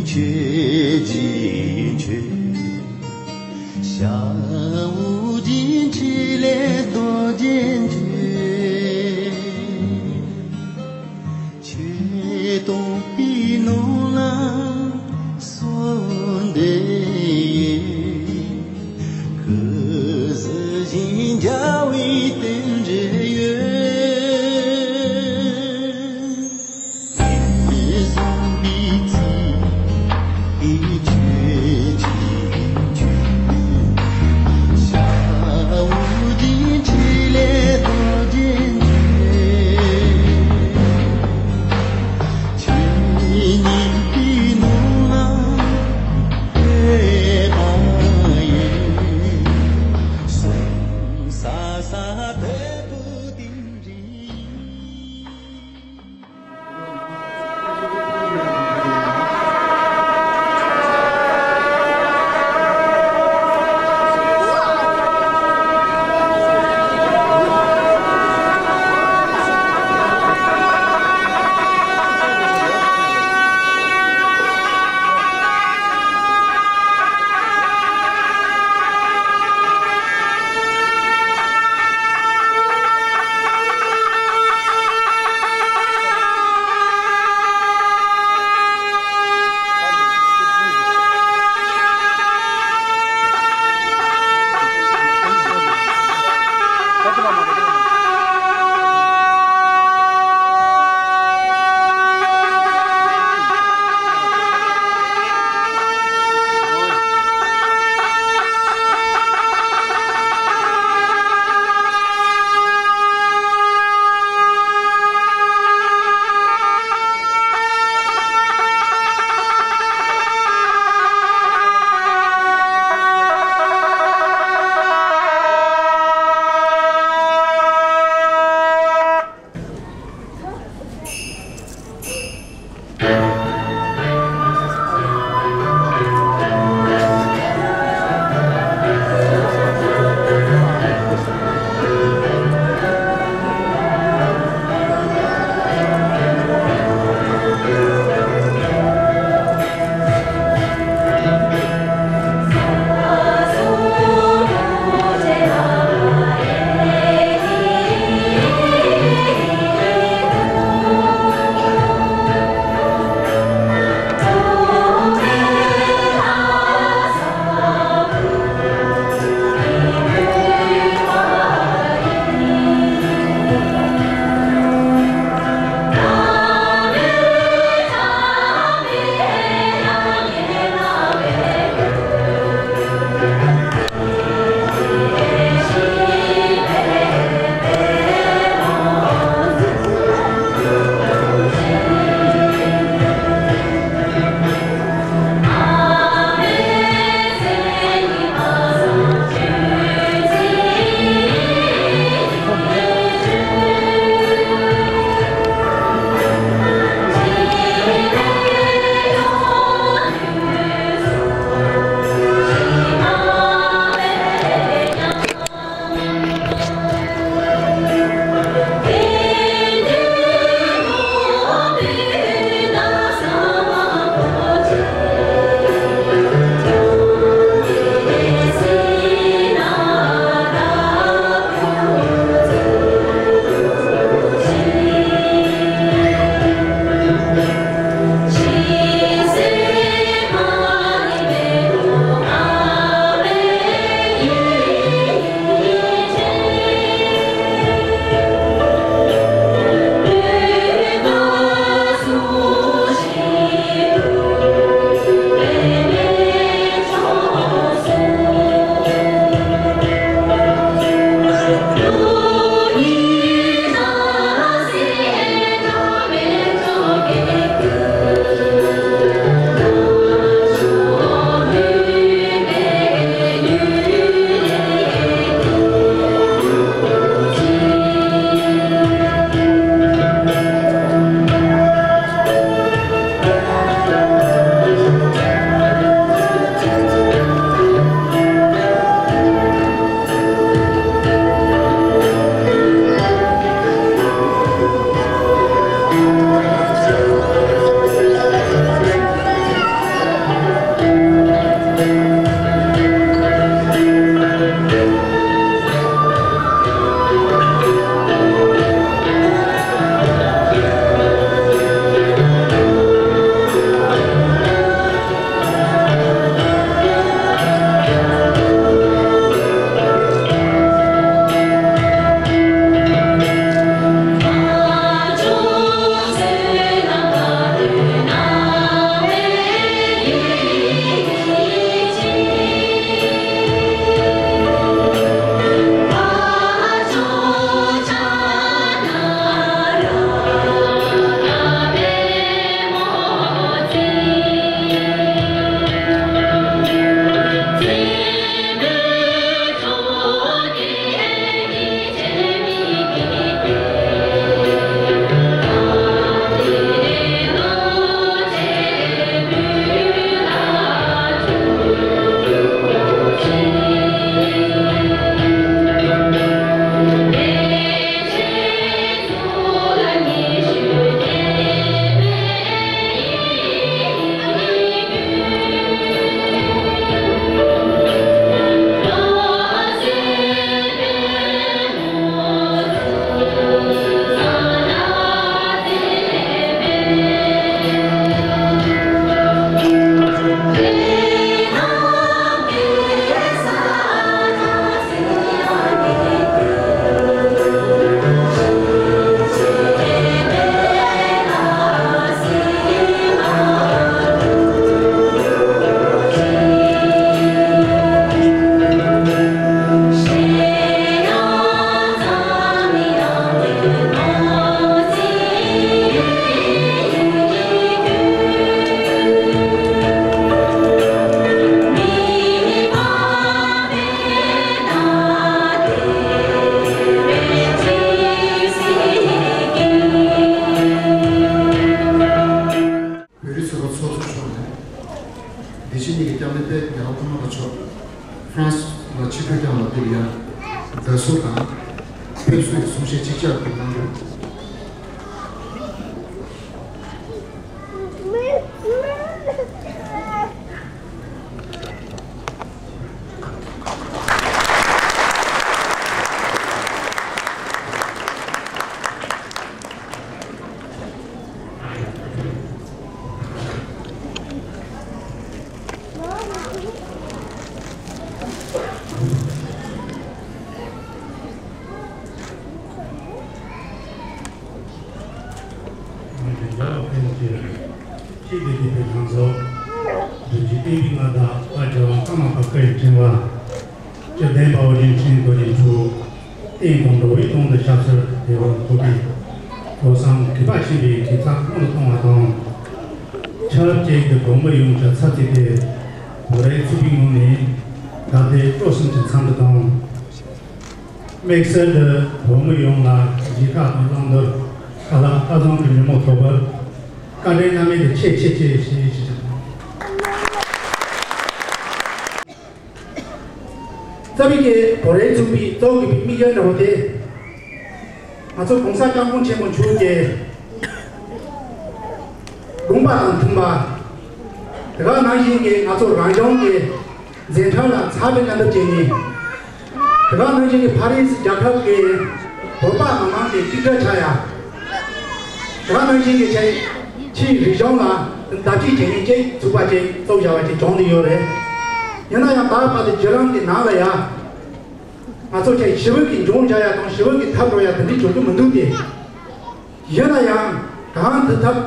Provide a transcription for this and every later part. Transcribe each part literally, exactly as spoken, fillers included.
ཆོས་ཀྱི་ཆོས། བྱ་བོ་རྒྱུད་འཕྲིན་ལས་རྡོ་རྗེ་འཆང་། ཆོས་སྟོན་པའི་ནང་ན་གསོལ་འདེབས་ཡོད། སྐུ་གཟི་བཞིན་རྒྱལ་བའི་རྟེན་འབྲེལ་ཡོད། གསུང་བཤད་ཅིག་བྱ་དགོས་གནང་རྒྱུ། ཁྱེད་ཀྱི་དེ་ཕན་ཚོགས་འདུ་འཇིག་རྟེན་པའི་མངའ་བདག་དཔལ་རྒྱལ་བ་ཀརྨ་པ་བཀའ་ཡི་ཕྲེང་བ། སྤྱི་དོན་པ་ཨོ་རྒྱན་འཕྲིན་ལས་རྡོ་རྗེ་འཕྲུལ། རྟེན་དང་འགྲོ་བའི་དོན་དུ་ཞབས་སོར་བདེ་བར་འཁོད་པའི་ལྷག་བསམ་གུས་པ་ཆེན་པོས་དགེ་རྩ་གོང་དུ་གཏོང་བ་དང་། ཆབས་ཅིག་ཏུ་བོད་མི་ཡོངས་ཀྱི་ཚབ་བྱས་ཏེ་བོད་རིགས་ཚོགས་པའི་ངོས་ནས་ད་ལྟའི་སྤྲོ་གསུམ་གྱི་འཚམས་འདྲི་དང་། དམིགས་བསལ་དུ་བོད་མི་ཡོངས་ལ་མཇལ་ཁ་དང་བླང་དོར་ཁ་ལག་ཨ་བཟང་གི་ཉིན་མོ་ཐོབ་པར་བཀའ་དྲིན་རྣམ་མེད་དུ་ཆེ་ཆེ་ཆེ་ཞེས་ཞུ། རྩ་བའི་གི་བོད་རིགས་ཚོགས་པའི་གཙོ་བོ་གི་དམིགས་ཡུལ་འདྲ་བོ་དེ། ང་ཚོ་༸གོང་ས་༸སྐྱབས་མགོན་ཆེན་པོ་མཆོག་གི་དགོངས་པ་དང་མཐུན་པ། དེ་ག་ནང་བཞིན་གྱི་ང་ཚོ་རང་གཞུང་གི་མཛད་འཕྲིན་ལ་ཚ་བའི་མཉམ་དུ་བྱས་ནས། དེ་ག་ནང་བཞིན་གྱི་ཕ་རི་སི་རྒྱལ་ཁབ་ཀྱི་བོད་པ་མི་མང་གི་གཅིག་སྒྲིལ་ཆགས་ཡ། དེ་ག་ནང་བཞིན་གྱི་ཆེ་ཆེའི་རིག་གཞུང་ལ་བརྡ་སྤྲོད་བྱེད་མཁན་གཅིག་ཚུགས་པ་ཅིག་བཙུགས་བཞག་པ་ཅིག་བྱུང་བསྡད་ཡོད་རེད། ཡིན་ན་ཡང་ད་བར་དུ་བརྒྱུད་རིམ་གྱི་ནང་ལ་ཡ། ང་ཚོ་ཆེ་ཞི་བའི་གི་འབྱུང་བཞག་ཡ་དང་ཞི་བའི་གི་ཐབས་འགྲོ་ཡ་དེ་འདྲའི་འབྱུང་གི་མི་འདུག་སྟེ། ཡིན་ན་ཡང་གང་ཐུབ་ཐབས་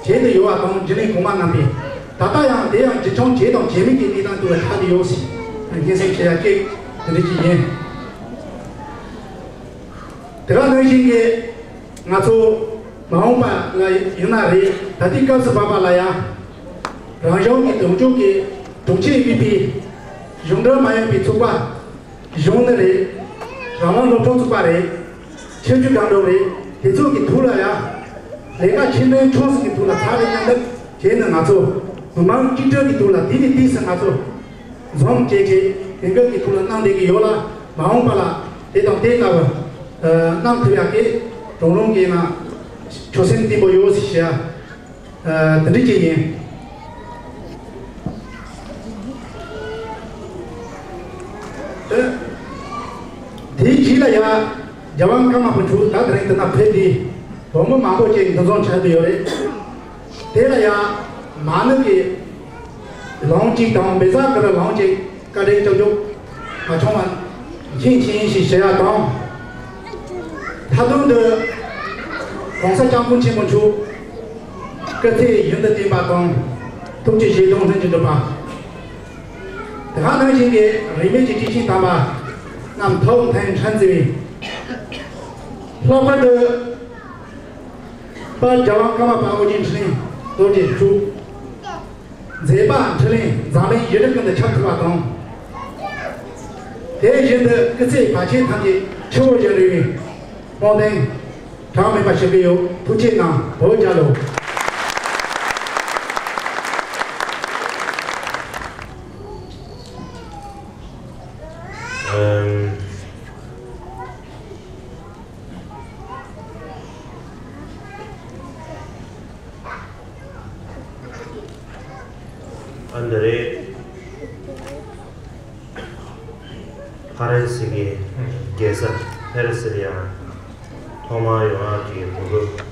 བྱས་ཏེ་ཡོད་པ་དང་རྒྱུན་ལས་གོང་མ་རྣམ་པས་ད་ལྟ་ཡང་དེ་ཡང་རྒྱུན་འཁྱོངས་བྱས་དང་བྱེད་མུས་ཀྱི་གནས་སྟངས་དུ་ཆགས་ཏེ་ཡོད་ཟེར་སྙན་སེང་ཞུ་ཡ་གཅིག་དེ་འདྲ་ཅིག་ཡིན། དེ་ག་ནང་བཞིན་གྱི་ང་ཚོ་མ་འོངས་པ་ལ་ཡིན་ན་རེད། ད་ལྟའི་སྐབས་སུ་བབས་པ་ལ་ཡང་རང་གཞུང་གི་དོན་གཅོད་ཀྱི་དྲུང་ཆེ་དབུས་པའི་གཞུང་འབྲེལ་མ་ཡིན་པའི་ཚོགས་པ། གཞུང་ནི་རེད། རང་དབང་སློབ་ཕྲུག་ཚོགས་པ་རེད། ཆོས་བརྒྱུད་སྒང་དྲུག་རེད། དེ་ཚོ་གི་ཐོག་ལ་ཡ། ལས་ཀ་ཆེ་འབྲིང་ཆུང་གསུམ་གི་ཐོག་ལ་ཚ་བའི་མཉམ་སྟབས་བྱས་ནས་ང་ཚོ་མི་མང་གཅིག་སྒྲིལ་གྱི་ཐོག་ལ་དེ་ནས་དེ་སུ་ང་ཚོ་འཛོམས་བྱས་བྱས་དེང་སྐབས་ཀྱི་ཐོག་ལ་གནང་བསྡད་ཀྱི་ཡོད་ལ། མ་འོངས་པ་ལ་དེ་དང་དེ་ལྟ་བུ་གནང་ཐུབ་ཡག་གི་རང་རང་གི་ནང་ཆོད་སེམས་བརྟན་པོ་ཡོད་ཟེར་བཤད། ཨ། དེ་འདྲ་ཅིག་ཡིན། ཨ། དེའི་རྗེས་ལ་ཡ། རྒྱལ་དབང་ཀརྨ་པ་མཆོག་ད་དེ་རིང་འདི་ན་ཕེབས་ཏེ་བོད་མི་མང་པོ་ཅིག་འདུ་འཛོམས་བྱས་ཏེ་ཡོད་རེད། དེ་ལ་ཡ་མ་ཎི་གི་ལུང་གཅིག་དང་བཛྲ་གུ་རུ་ལུང་གཅིག་བཀའ་དྲིན་ཅོག་ཅོག་མ་བྱུང་བ་མཁྱེན་མཁྱེན་ཞེས་ཞུ་ཡ་དང་། མཐའ་དོན་དུ་༸གོང་ས་༸སྐྱབས་མགོན་ཆེན་པོ་མཆོག་སྐུ་ཚེ་ཡུན་དུ་བརྟན་པ་དང་ཐུགས་ཀྱི་བཞེད་དོན་ལྷུན་གྱིས་འགྲུབ་པ། དེ་ག་ནང་བཞིན་གྱི་རིས་མེད་ཀྱི་སྐྱེས་ཆེན་དམ་པ་རྣམས་ཐུགས་མཐུན་ཁྲིམས་བརྩེ་བའི། ལྷག་པར་དུ་དཔལ་རྒྱལ་དབང་ཀརྨ་པ་ཨོ་རྒྱན་འཕྲིན་ལས་རྡོ་རྗེ་འཕྲུལ། མཛད་པ་འཕྲིན་ལས་འཛམ་གླིང་ཡུལ་གྲུ་ཀུན་ཏུ་ཁྱབ་ཐུབ་པ་དང་། དེ་བཞིན་དུ་སྐུ་ཚེ་བར་ཆད་ཐམས་ཅད་ཆུ་བོ་བཞིན་རི་བོའི་དཔུང་གདུང་གྲངས་མེད་པ་ཞུ་གི་ཡོད། ཐུགས་རྗེ་གནང་། བོད་རྒྱལ་ལོ། ཨམ། ཨ་འདི་རེད། ཕ་རན་སི་གི་རྒྱལ་ས་ཕ་རི་སི་ལ་ཡང་ཐོག་མར་ཡོང་ཡག་གི་གོ་སྐབས་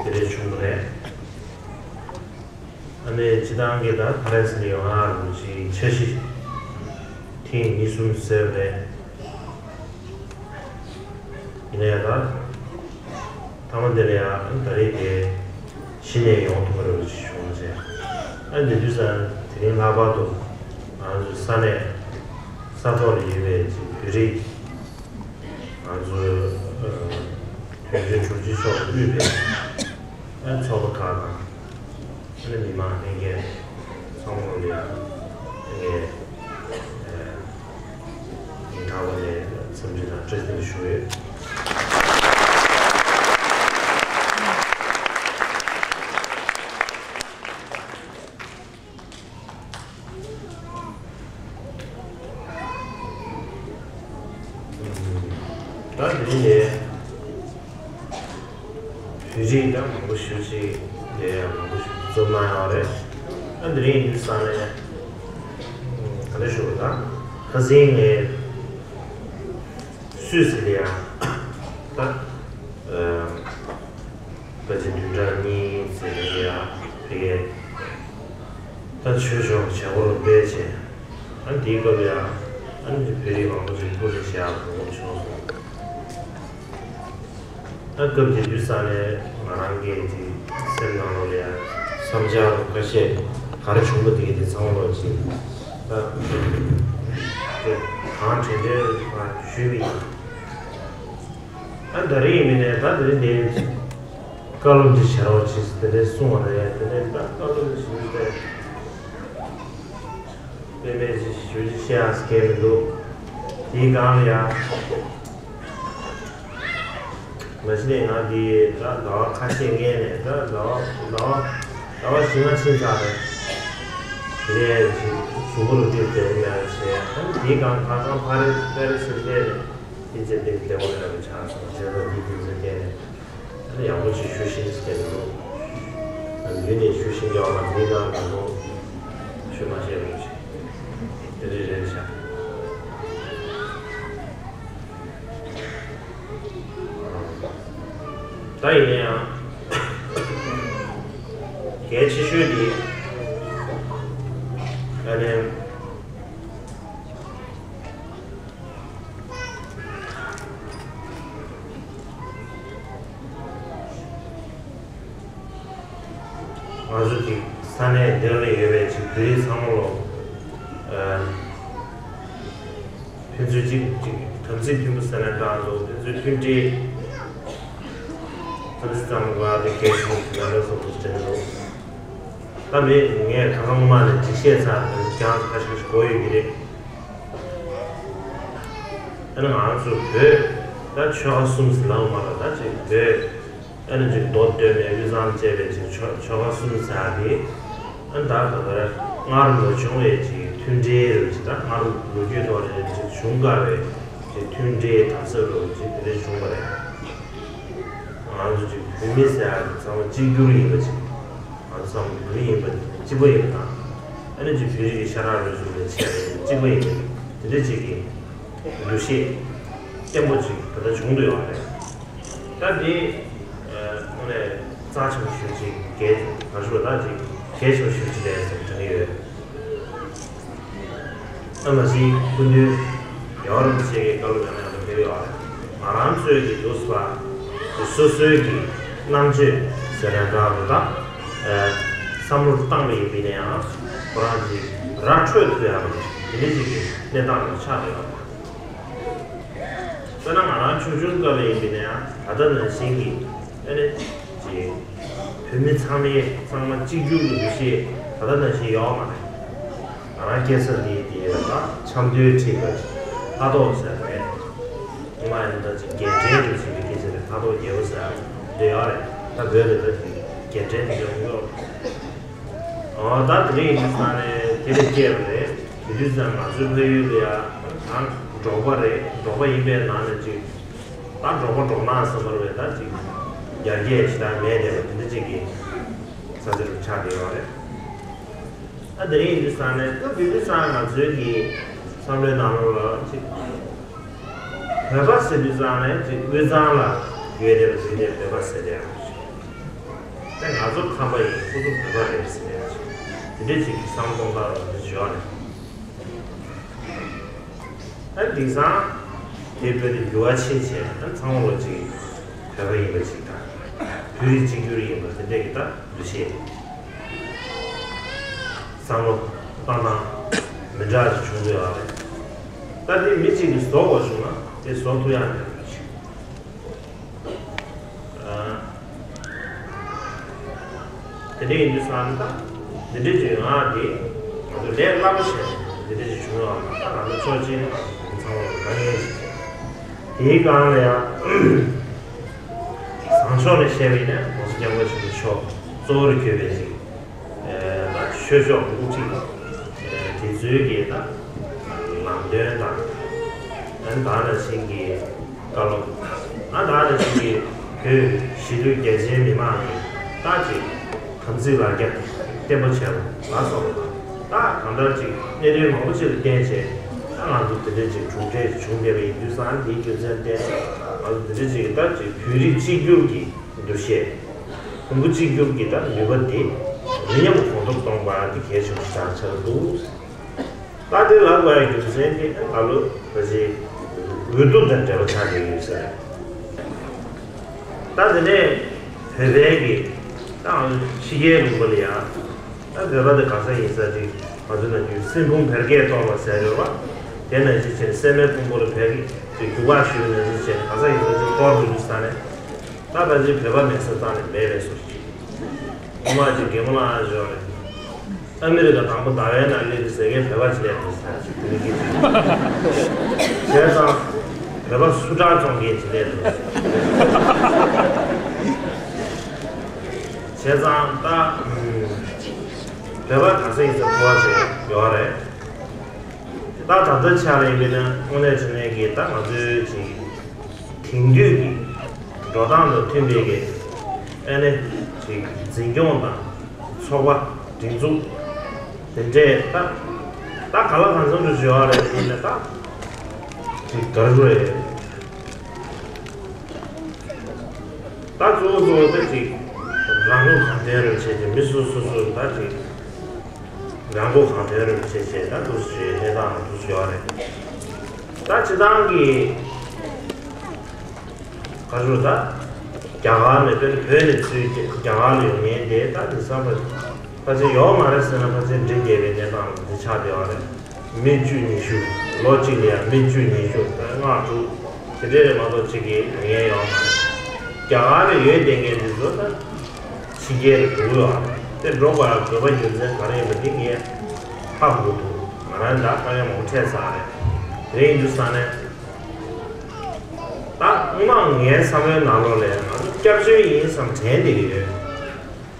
དེ་འདྲ་བྱུང་བ་རེད། ཨ་ནི་སྤྱི་བཏང་གི་ད་ཕ་རན་སི་ལ་ཡོང་ཡག་ལ་ཅིག་འཆར་གཞི་ཐེངས་གཉིས་གསུམ་བཟོས་པ་རེད། ཡིན་ན་ཡང་ད་མཐའ་མ་འདི་ལ་ཡང་ད་རེས་དེ་གཞི་ནས་ཡོང་ཐུབ་པ་རེད་ཅེས་བྱུང་བ་བྱས། ཨ་འདི་དུས་ཙང་དེ་རིང་ལྷག་པར་དུ་ང་ཚོའི་ས་གནས་ས་ཐོག་ལ་ཡོད་པའི་ཅིག་བོད་རིགས་ང་ཚོའི་དོན་གཅོད་དྲུང་ཆེ་མཆོག་དབུས་པའི་ཚོགས་པ་ཁག་དང་། ཨ་ནི་མི་མང་ལྷན་རྒྱས་ཚང་མ་ལ་ངས་ངའི་ངའི་ནང་པ་ནས་འཚམས་འདྲི་དང་བཀྲ་ཤིས་བདེ་ལེགས་ཞུ་ཡོད། ད་དེ་ དེ་བོད་རིགས་ད་མང་པོ་ཞེ་ཅིག་དེ་མང་པོ་ཞིག་འཛོམས་གནང་ཡོད་རེད། ཨ་འདི་རིང་འདི་ས་ནས་ག་འདྲ་ཞུ་དགོས། ད་ཁ་སང་ངས་སུད་སི་ལ་ཡ་ད་ཨ་བོད་རིགས་བདུན་ཕྲག་གཉིས་ཟེར་ནས་ཡ་དེ་གས་ད་ཆོས་ཕྱོགས་བྱེད་སྒོ་རུ་སྤེལ་བྱས། ཨ་འདིའི་སྐབས་ལ་ཡ་ཨ་ནི་བོད་རིགས་མང་པོ་ཞིག་སྐུ་རེ་བཞེས་ཡག་གོ་སྐབས་བྱུང་སོང་། ད་སྐབས་དེ་དུས་ས་ནས་ང་རང་གི་ཅིག་སེམས་ནང་ལོགས་ལ་ཡ་བསམ་འཆར་ཁ་ཤས་ག་རེ་བྱུང་པ་དེ་ག་དེ་ཚང་མ་ལོག་ཅིག་ད་དེ་གང་དྲན་དྲན་ཞུས་པ་ཡིན། ད་ད་རེས་ཡིན་མིན་ནས་ད་དེ་རིང་འདི་བཀའ་སློབ་ཅིག་བྱ་རོགས་ཅིག་དེ་འདྲའི་གསུང་བ་ན་ཡ་དེ་འདྲའི་ད་བཀའ་སློབ་ཅིག་ཞུས་ཏེ། དཔེ་མེད་ཅིག་ཞུ་ཅིག་བཤད་ཡག་སྐལ་མི་འདུག་དེའི་སྒང་ལ་ཡ། མ་གཞི་ནས་ང་འདི་ད་ཟླ་བ་ཁ་ཤས་སྔོན་ནས་ད་ཟླ་བ་ཟླ་བ་ཟླ་བ་བཞི་ལྔ་ཕྱིན་ཚར་རེད། དེ་ནས་ཅིག་གཟུགས་པོ་ལ་འདིར་བདེ་པོ་མེད་པ་བྱས། ཨ་ནི་དེའི་སྒང་ཁ་སང་ཕ་རི་ཕ་རི་སི་བསྡད་ནས་དེ་ཚེ་འདིར་བདེ་པོ་མེད་པ་ཆགས་སོང་། བྱས་ཙང་འདི་དུས་ཚོད་བསྟན་ནས། ཨ་ནི་ཡག་པོ་ཞིག་ཞུ་ཤེས་ཀྱི་འདུག་ཨ་ནི་ཡུལ་ནས་ཞུ་ཤེས་ཀྱི་བ་མ་འཛིན་ཀྱང་ད་དུང་ཞུ་མ་ཤེས་རུང་ཞིག་དེ་འདྲ་རེད་ཤག་ད་ཡིན་ན་ཡང་གལ་ཆེ་ཤོས་དེ་ཨ་ནི། ང་ཚོ་གི་ས་གནས་འདིར་ལ་ཡོད་པའི་ཅིག་བོད་རིགས་ཚང་མ་ལོ། ཨ། ཕན་ཚུན་གཅིག་གཅིག་དམ་ཚིག་མཐུན་པོ་ཟེར་ན་འདྲ་འདུག་ཕན་ཚུན་མཐུན་སྒྲིལ། དམ་ཚིག་གཙང་མ་དེ་གལ་ཆེན་པོ་ཞིག་ཡིན་པ་སོགས་པོ་དྲན་འདུག་ད་མི་ངས་ཁ་སང་མ་ནས་ཅིག་བཤད་ཚར་ནས་ཀྱང་ཁ་ཤས་ཤིག་གོ་ཡོད་ཀྱི་རེད། ཨ་ནི་ང་ཚོ་བོད་ད་ཆོལ་ཁ་གསུམ་ཟེར་ལབ་མ་རེད། ད་ཅིག་བོད་ཨ་ནི་ཅིག་མདོ་སྟོད་སྨད་དབུས་གཙང་བཅས་པའི་ཅིག་ཆོལ་ཆོལ་ཁ་གསུམ་ཟེར་ཡ་དེ་ཨ་ནི་ད་ག་ལ་སྔར་མ་བྱུང་བའི་ཅིག་མཐུན་སྒྲིལ་རེད། ཅིག་ད་སྔར་ལོ་རྒྱུས་ཐོག་ནས་ཅིག་བྱུང་དཀའ་བའི་ཅིག་མཐུན་སྒྲིལ་དམ་ཟབ་རེད། ཅིག་དེ་འདྲ་བྱུང་བ་རེད། ང་ཚོ་ཅིག་བོད་མི་ཟེར་ཡ་དེ་ཚང་མ་གཅིག་གྱུར་ཡིན་པ་ཅིག་ང་ཚོ་ཚང་མ་བོད་མི་ཡིན་པ་གཅིག་པ་ཡིན་པ་དང་། ཨ་ནི་ཅིག་བོད་རིགས་ཀྱི་ཤ་ཁྲག་རུས་གསུམ་ལས་ཆད་པ་ཡིན་པ་གཅིག་པ་ཡིན་པ་དེ་འདྲ་ཅིག་གི་འདུ་ཤེས་བརྟན་པོ་ཅིག་ད་ལྟ་བྱུང་འདུག་ཡོད་རེད། ད་འདི་དངོས་གནས་རྩ་ཆེན་པོ་ཞིག་ཅིག་གལ་ང་ཚོ་ད་ཅིག་གལ་ཆེན་པོ་ཞིག་ཅིག་རེད་བསམ་དྲན་གྱི་ཡོད། ཨ་མ་གཞི་སྐུ་མདུན་ཡང་རིན་པོ་ཆེ་གི་བཀའ་སློབ་ཡང་ཡང་དུ་ཕེབས་ཡོད། ང་རང་ཚོའི་གི་འདུག་སེ་བ་སོ་སོའི་གི་རྣམ་དཔྱོད་ཟེར་ན་འདྲ་པོ་དང་། བསམ་བློ་བཏང་བ་ཡིན་པ་ཡིན་ན་ཡང་ཁོ་རང་གི་ར་འཕྲོད་ཐུབ་ཡག་པ་དེ་འདྲ་ཞིག་གི་གནས་སྟངས་ལ་ཆགས་ཡོད་པ། དཔེར་ན་ང་རང་ཆུང་ཆུང་སྐབས་ལ་ཡིན་པ་ཡིན་ན་ཡང་ད་ལྟ་ནང་བཞིན་གི་ཨ་ནི་ཅིག་བོད་མི་ཚང་མས་ཚང་མ་གཅིག་གྱུར་གྱི་འདུ་ཤེས་ད་ལྟ་ནང་བཞིན་ཡོད་མ་རེད། ང་རང་སྐྱེས་ས་འདི་དེ་ལ་ད་ཆབ་མདོའི་ཁྲིད་པ་ལྷ་ཐོག་ཟེར་བས། ཉི་མ་ཡིན་ད་ཅིག་རྒྱལ་ཕྲན་རེ་བྱེད་པའི་སྐད་ཆ་རེད། ལྷ་ཐོག་རྒྱལ་པོ་ཟེར་འདི་ཡོད་རེད། ད་བོད་ལ་ད་ཅིག་རྒྱལ་ཕྲན་དེ་འདྲ་ཡོད་རེད། ཨོ་ད་དེ་རིང་ཡིན་ས་ནས་དེ་ལས་སྐྱེས་པ་རེད། དེ་དུས་ཙམ་ང་ཚོའི་ཕ་ཡུལ་ལ་ཡ་ད་འབྲོག་པ་རེད། འབྲོག་པ་ཡིན་པའི་ནང་ནས་ཅིག་ད་འབྲོག་པ་འབྲོག་ནག་ཟེར་བ་རེད། ད་ཅིག་ཡར་རྒྱས་ཞེ་དྲག་མེད་བསྡད་པ་དེ་འདྲ་ཅིག་གི་ས་ཆ་རུ་ཆགས་བསྡད་ཡོད་རེད། ཨ་དེ་རིང་ཡིན་དུས་ཙང་ནས་སྐབས་དེ་དུས་ཙང་ང་ཚོའི་གི་བསམ་བློའི་ནང་ལོགས་ལ་ཅིག་བོད་པ་ཟེར་དུས་ཙང་ནས་ཅིག་དབུས་གཙང་ལ་ཡོད་བསྡད་པ་ཟེར་ཏེ་བོད་པ་ཟེར་ཏེ་ཡང་ཅིག་ད་ང་ཚོ་ཁམས་པ་ཡིན། ཁོ་ཚོ་བོད་པ་རེད་ཟེར་ཏེ་ཡང་ཅིག་དེ་འདྲས་ཅིག་གི་བསམ་སྟངས་ལ་འདི་བྱོས་ནས། ཨ་དེང་སང་དེ་བོད་དུ་འགྱུར་བ་ཕྱིན་བྱས་ཨ་ཚང་མ་ལོ་ཅིག་བོད་པ་ཡིན་པ་ཅིག་དང་བོད་རིགས་གཅིག་གྱུར་ཡིན་པ་དེ་འདྲས་ཀྱི་ད་འདུ་ཤེས། བསམ་བློ་བཏང་སྟངས་མི་འདྲ་ཞིག་བྱུང་འདུག་ཡོད་རེད། ད་དེ་མི་གཅིག་གིས་བཟོ་དགོས་བྱུང་ན་དེ་བཟོ་ཐུབ་ཡག་མེད་པ་ཞིག་ཨ། དེ་འདྲ་ཡིན་དུས་ཙང་ད་འདི་འདྲ་ཅིག་ཡོང་ཡག་དེ་ང་ཚོ་ལས་སླ་པོ་བྱས་འདི་འདྲ་ཅིག་བྱུང་ཡོད་པ་ད་ང་ཚོ་ཕྱོགས་གཅིག་ནས་ང་ཚོ་ཚང་མ་ལ་དཀའ་ངལ་ཞིག་རེད། དེའི་སྒང་ལ་ཡང་། བཟང་ཕྱོགས་ནས་བཤད་པ་ཡིན་ན་༸གོང་ས་༸སྐྱབས་མགོན་ཆེན་པོ་མཆོག་གཙོ་བོར་གྱུར་པའི་ཅིག་ད་ཆོས་ཕྱོགས་དབུ་ཁྲིད་དེ་ཚོའི་གི་ད་ལམ་སྟོན་དང་། ད་ནང་བཞིན་གྱི་བཀའ་སློབ་ ང་ད་ནི་ཅིག་གི་བོད་གཞིས་ལུས་རྒྱ་ཆེའི་མི་མང་གི་ད་ཅིག་དམ་ཚིག་ལ་རྒྱ་བརྟན་པོ་བྱས་པ་ལ་སོགས་པ་དང་། ད་གང་ལྟར་ཅིག་གནད་དོན་མང་པོ་ཅིག་ལ་བརྟེན་བྱས། ད་ང་ཚོ་དེ་འདྲ་ཅིག་གྲུབ་འབྲས་བྱུང་བསྡད་པ་ཡིན་དུས་ཙང་། དེའི་རྒྱུ་མཚན་བརྟེན་ང་ཚོ་དེ་འདྲ་ཅིག་ད་ཅིག་བོད་རིགས་གཅིག་གྱུར་གྱི་འདུ་ཤེས། ཕུང་པོ་གཅིག་གྱུར་གྱི་ད་ནུས་པ་དེ་མི་ཉམས་གོང་མཐོར་གཏོང་པ་དེ་གལ་ཆེན་པོ་ཞིག་ཆགས་འདུག། ད་དེ་ལབ་དགོས་ཡ་རྒྱུ་མཚན་དེ་ད་ལོ་ད་ཅིག་འོས་བསྡུ་དང་འབྲེལ་བ་ཆགས་ཀྱི་ཡོད་ས་རེད། ད་དེ་ནས་བོད་པའི་གི་ད་ཕྱི་རྒྱལ་ལུང་པ་ལ་ཡ། ད་བོད་པ་དེ་ག་ས་ཡིན་ས་ཅིག་ང་ཚོ་ནང་རྒྱུད་སྲིན་ཕུང་བེར་ཀས་གཏོར་བ་ཟེར་ཡོད་པ། དེ་ནང་བཞིན་བྱས་ནས་སྲན་མའི་ཕུང་པོ་ལ་བེར་ཀས་ཅིག་རྒྱུག་པ་གཞུས་ནང་བཞིན་བྱས་ནས་ག་ས་ཡིན་ས་ཅིག་གཏོར་འགྲོ་རྒྱུ་ས་ནས། ད་ད་ཅིག་བོད་པ་མེད་ས་རྩ་ནས་མེད་པའི་བཟོ་ཞིག། ངོ་མ་ཅིག་གད་མོ་ལངས་ཡ་ཅིག་ཡོད་རེད། ཨ་མི་རི་ཀ་དང་པོ་ཟླ་བའི་ནང་སླེབས་དུས་ཟེར་མཁན་བོད་པ་ཅིག་སླེབས་འདུག་ཟེར་ཅིག་དེ་འདྲ་སྐད་ཆ། བྱས་ཙང་བོད་པ་སུ་ཊར་བཙོང་མཁན་ཅིག་སླེབས་འདུག་ཟེར། བྱས་ཙང་ད་ཨུམ་བོད་པ་ག་ས་ཡིན་ས་ཕོ་བ་ཅིག་ཡོད་རེད། ད་ད་ལྟ་ཆ་ལ་ཡིན་པས་ན་དངོས་གནས་དྲང་གནས་ཀྱི་ད་ང་ཚོའི་ཅིག་དེང་དུས་ཀྱི་འགྲོ་སྟངས་དང་མཐུན་པའི་གི་ཨ་ནི་ཅིག་འཛིན་སྐྱོང་དང་ཚོགས་པ་སྒྲིག་འཛུགས་དེ་འདྲས་ད་ད་ག་ལ་གང་འཚམ་དུ་བྱེད་པ་རེད། ཡིན་ན་ད་ཅིག་དགར་དགོས་རེད། ད་གཙོ་བོ་གཙོ་བོ་ད་ཅིག་རང་མགོ་གང་ཐོན་རེ་བྱས་ཏེ་མི་སོ་སོ་སོ་ད་ཅིག་རང་མགོ་གང་ཐོན་རེ་བྱས་བྱས་ད་འདུག་སེ་གནས་སྟངས་འདུག་སེ་ཡོད་རེད། ད་སྤྱི་བཏང་གི་ག་ཞུ་ད་རྒྱ་གར་ནས་དཔེར་ན་བོད་ནས་ཚུར་རྒྱ་གར་ལ་ཡོང་མཁན་དེ་ད་དེང་སང་ཕལ་ཕལ་ཆེར་ཡོད་མ་རེད་ཟེར་ན་ཕལ་ཆེར་འགྲིག་བསྡད་པའི་གནས་སྟངས་འདི་ཆགས་བསྡད་པ་རེད། མི་བཅུ་ཉི་ཤུ། ལོ་གཅིག་ལ་ཡང་མི་བཅུ་ཉི་ཤུ་ལྔ་དྲུག་དེ་འདྲས་རེད་མ་གཏོགས་གཅིག་གིས་ཉན་མཁན་ཡོད་མ་རེད། རྒྱ་གར་ལ་ཡོད་བསྡད་མཁན་འདི་ཚོ་ད་ཕྱི་རྒྱལ་ལ་འགྲོ་གི་ཡོད་རེད། དེ་འགྲོ་དགོས་ཡ་དགོས་པ་རྒྱུ་མཚན་ག་རེ་ཡིན་པ་འདི་ངས་ཧ་གོ་གི་འདུག། ང་རང་ད་དཀའ་ངལ་མང་པོ་འཕྲད་ཚར་རེད། དེ་རིང་འདུག་ས་ནས་ད་སྔོན་མ་ངའི་བསམ་བློའི་ནང་ལོགས་ལ་ཡང་ང་ཚོ་སྐྱབས་བཅོལ་ཡིན་བསམ་དྲན་བསྡད་ཀྱི་ཡོད།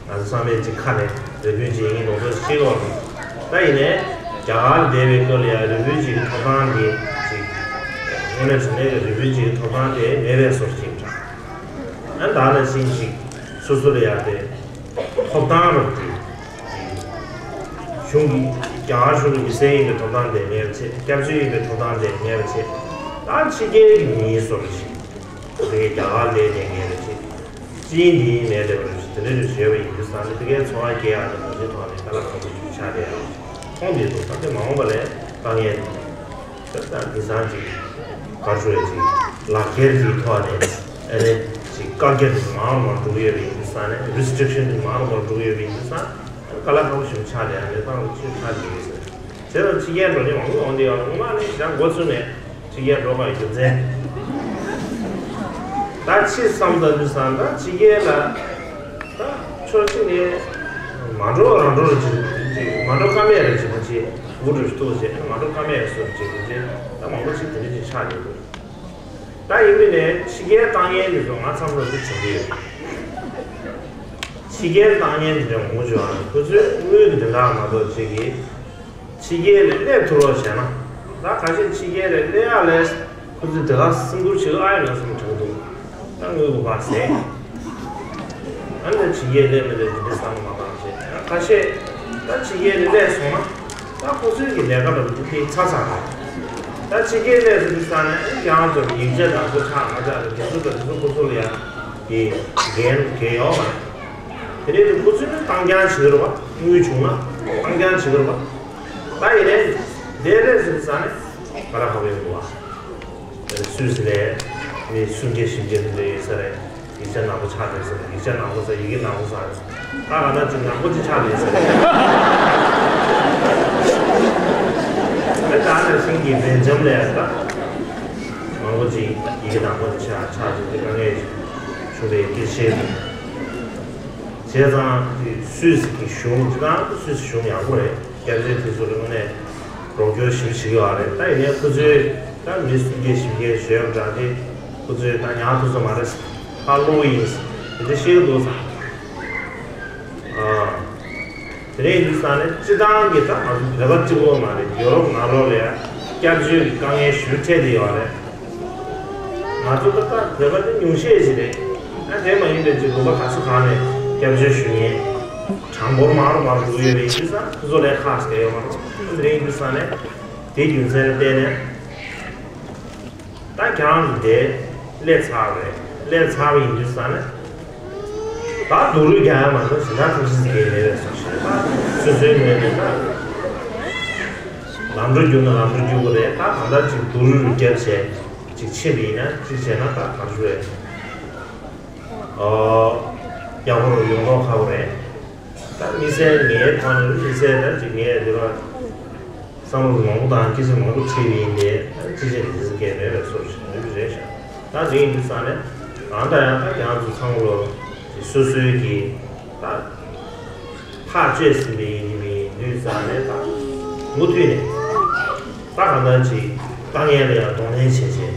ང་ཚོ་ཚང་མས་ཅིག་ཁ་ནས་རེ་སྐུལ་བྱེད་ཀྱིན་ཡོད་ཚོད་ཤེས་ཀྱི་ཡོད་རེད། ད་ཡིན་ནའི་རྒྱ་གར་བསྡད་པའི་སྐབས་ལ་ཡང་རེ་སྐུལ་བྱེད་ཀྱི་ཐོབ་ཐང་དེ་ཅིག་དངོས་གནས་དྲང་གནས་ཀྱི་རེ་སྐུལ་བྱེད་ཀྱི་ཐོབ་ཐང་དེ་མེད་པའི་བཟོ་ཞིག་འདྲ། ཨ་ད་ནང་བཞིན་ཅིག་སོ་སོ་ལ་ཡང་དེ་ཐོབ་ཐང་རུ་དེ་གཞུང་གི་རྒྱ་གར་གཞུང་གི་མི་སེར་ཡིན་པའི་ཐོབ་ཐང་དེ་མེད་པ་བྱས། སྐྱབས་བཅོལ་ཡིན་པའི་ཐོབ་ཐང་དེ་མེད་པ་བྱས། ད་ཕྱི་རྒྱལ་གྱི་མི་ཡིན་བཟོ་འདྲ་ཞིག་དེ་རྒྱ་གར་ལ་བསྡད་མཁན་རེད་ཅེས། སྤྱི་ཡིན་འདི་ཡིན་མེད་བསྡད་པ་རེད་ཅེས་དེ་འདྲ་ཞིག་བཟོས་པ་ཡིན་དུས་ཙང་ནི་དེ་གའི་འཚོ་བ་སྐྱེལ་ཡག་དང་ནང་ཆེན་ཐོག་ནས་དཀའ་ལས་ཁག་པོ་ཞིག་ཆགས་བསྡད་ཡོད། མཐོང་བསྡད་འདུག། ད་དེ་མ་འོངས་པ་ལ་དཀའ་ངལ་འདུག། ད་དེང་སང་ཅིག་ག་རེ་ཞུ་ཡ་ཅིག་ལག་འཁྱེར་གྱི་ཐོག་ནས་ཨ་ནི་ཅིག་བཀག་རྒྱ་དེ་མང་རུ་མང་རུ་འགྲོ་གི་ཡོད་པ་ཡིན་དུས་ཙང་ནས། རི་སི་ཊི་རིག་ཤན་དེ་མང་རུ་མང་རུ་འགྲོ་གི་ཡོད་པ་ཡིན་དུས་ཙང་། དཀའ་ལས་ཁག་པོ་ཞིག་ཆགས་བསྡད་ཡ་གནས་སྟངས་ཅིག་ཆགས་བསྡད་ཡོད་ཟེར། བྱས་ཙང་ཕྱི་རྒྱལ་འགྲོ་མཁན་མང་པོ་ཡོང་བསྡད་ཡོད་རེད། སྔོན་མ་ནས་ཡང་འགོ་བཙུགས་ནས་ཕྱི་རྒྱལ་འགྲོ་དགོས་རྒྱུ་མཚན། ད་ཕྱིས་བསམ་ད་དུས་ཙང་ད་ཕྱི་རྒྱལ་ལ་ད་ཕྱོགས་གཅིག་ནས་མ་འགྲོ་རང་འགྲོ་རེ་བྱེད་ཅིག་མ་འགྲོ་ཀ་མེད་རེ་བྱེད་པ་ཅིག་འུ་འགྲོ་ཞིག་ཏུ་བྱེད་མ་འགྲོ་ཀ་མེད་རེ་སོ་རེ་བྱེད་པ་ཅིག་ད་མང་པོ་ཞིག་དེ་འདྲ་ཅིག་ཆགས་ཡོད་རེད། ད་ཡིན་པས་ནས་ཕྱི་རྒྱལ་བཏང་མཁན་འདི་ཚོ་ང་ཚང་མ་ཚོ་དྲན་གྱི་ཡོད། ཕྱི་རྒྱལ་བཏང་མཁན་འདི་འདྲ་མང་པོ་བྱུང་བ་ཁོ་ཚོས་དངུལ་གྱི་དོན་དག་མ་གཏོགས་ཅིག་གིས་ཕྱི་རྒྱལ་ལ་སླེབས་ཐུབ་རོགས་བྱས་ན། ད་ཁ་ཤས་ཕྱི་རྒྱལ་ལ་སླེབས་ཡག་ལས་ཁོ་ཚོས་དེ་ག་སེམས་ཁུར་བྱེད་ཨ་ཡོད་ན་བསམ་དྲན་འདུག། ད་དངུལ་གྱི་བག་ཟས། ཨ་ནི་ཕྱི་རྒྱལ་སླེབས་མི་སླེབས་དེ་འདྲ་བསམ་བློ་མ་བཏང་བྱས། ད་ཁ་ཤས་ད་ཕྱི་རྒྱལ་ལ་སླེབས་སོང་ན། ད་ཁོ་ཚོའི་གི་ལས་ཀ་ལ་འགྲོ་དུས་ཚ་ཚ་རེད། ད་ཕྱི་རྒྱལ་སླེབས་སོང་དུས་ཙང་ནས་ཡང་ཚོ་ཡིག་ཆ་ནག་པོ་ཆགས་མ་ཆགས་ལ་དེ་ཚོ་དང་དེ་ཚོ་ཁོ་ཚོ་ལ་ཡང་གི་འགན་འགན་ཡོད་མ་རེད། དེ་འདྲའི་དུས་ཁོ་ཚོས་ནི་བཏང་རྐྱང་བྱེད་ཀྱི་རེད་པ། དངུལ་བྱུང་ན་བཏང་རྐྱང་བྱེད་ཀྱི་རེད་པ། ད་ཡིན་ནའི་འདིར་སླེབས་སོང་དུས་ཙང་ནས་ང་རང་ཧ་གོ་ཡོང་གི་འདུག་བ། སུད་སི་ལ་མི་སུམ་བརྒྱ་བཞི་བརྒྱ་དེ་འདྲ་ཡོད་ས་རེད། ཡིག་ཆ་ནག་པོ་ཆགས་བསྡད་ཟེར། ཡིག་ཆ་ནག་པོ་ཟེར། ཡི་གེ་ནག་པོ་ཟེར། ད་ག་ན་ཅིག་ནག་པོ་ཅིག་ཆགས་བསྡད་ཟེར། ཨ་ད་ནང་བཞིན་གྱི་སྦེལ་ཇམ་ལ་ཡང་ད་མང་པོ་ཅིག་ཡི་གེ་ནག་པོ་ཅིག་ཆགས་ཆགས་ཅིག་དེ་དཀའ་ངལ་ཞིག་བྱུང་བའི་སྐད་ཆ་བཤད་འདུག། བྱས་ཙང་དེ་སུད་སི་གི་གཞུང་སྤྱི་བཏང་སུད་སི་གཞུང་ཡག་པོ་རེད། སྐྱབས་བཅོལ་དེ་ཚོ་ལ་དངོས་གནས་རོགས་སྐྱོར་ཞེ་པོ་བྱེད་ཀྱི་ཡོད་རེད། ད་ཡིན་ནའི་ཁོ་ཚོས་ད་མི་སུམ་བརྒྱ་བཞི་བརྒྱ་ཞོན་འདྲ་དེ་ཁོ་ཚོས་ད་ཉར་ཐུབ་ས་མ་རེད། ཧ་ལོ་ཡིན་དེ་འདྲ་བཤད་ཀྱི་འདུག་ས། ཨ། དེ་རིང་ཡིན་དུས་ཙང་ནས་སྤྱི་བཏང་གི་ད་ང་ཚོ་བོད་པ་གཅིག་པོ་མ་རེད། ཡོ་རོབ་ནང་ལོགས་ལ་ཡང་སྐྱབས་བཅོལ་གྱི་དཀའ་ངལ་ཞེ་པོ་འཕྲད་བསྡད་ཡོད་རེད། ང་ཚོ་ད་ལྟ་བོད་པ་དེ་ཉུང་ཤས་ཤིག་རེད། ཨ་དེ་མ་ཡིན་པའི་ཅིག་ལུང་པ་ག་ས་གང་ནས་སྐྱབས་བཅོལ་ཞུ་མཁན་གྲངས་འབོར་མང་རུ་མང་རུ་འགྲོ་གི་ཡོད་པའི་དུས་ཙང་ཁོ་ཚོ་ལས་ཁག་ཟེར་ཡོད་མ་རེད། ཨ་དེ་རིང་དུས་ཙང་ནས་དེའི་རྒྱུ་མཚན་ལ་བརྟེན་ནས། ད་ཁྱེད་རང་ཚོ་དེ་སླེབས་ཚར་བ་རེད། སླེབས་ཚར་བ་ཡིན་དུས་ཙང་ནས། ད་སྡུག་རུས་རྒྱག་ཡ་མ་གཏོགས་གཞན་དག་ཐབས་ཤེས་ཟེར་མཁན་མེད་པའི་བཟོ་ཞིག་རེད། ད་སོ་སོའི་ངོས་ནས་ད་ལམ་འགྲོ་བསྒྱུར་ན་ལམ་འགྲོ་བསྒྱུར་དགོས་རེད། ད་གང་ལྟར་ཅིག་སྡུག་རུས་རྒྱབ་བྱས་ཅིག་ཕྱིན་པ་ཡིན་ན་ཅིག་བྱས་ན་ད་ག་རེ་ཞུ་རེད། ཨོ། ཡག་པོ་རུ་ཡོང་མདོག་ཁ་པོ་རེད། ད་དམིགས་བསལ་ངའི་ཐོག་ནས་དམིགས་བསལ་ད་ཅིག་ངས་འདི་བ་བསམ་བློ་མང་པོ་དང་སྐད་ཆ་མང་པོ་དྲིས་པ་ཡིན་ཏེ། ད་ཅི་བྱས་ནས་དེ་ཚོ་སྐད་མེད་པའི་བཟོ་ཞིག་ཡོད་ཀྱི་རེད་ཤག་ད་དེ་ཡིན་དུས་ཙང་ནས་གང་ལྟར་ཡང་ད་ཁྱེད་རང་ཚོ་ཚང་མ་ལོ་ཅིག་སོ་སོའི་གི་ད་ཐག་གཅོད་ཟིན་པ་ཡིན་གྱི་མིན་དུས་ཙང་ནས་ད་མུ་མཐུད་ནས་ད་གང་ལྟར་ཅིག་དཀའ་ངལ་ལ་ཡང་གདོང་ལེན་བྱས་བྱས།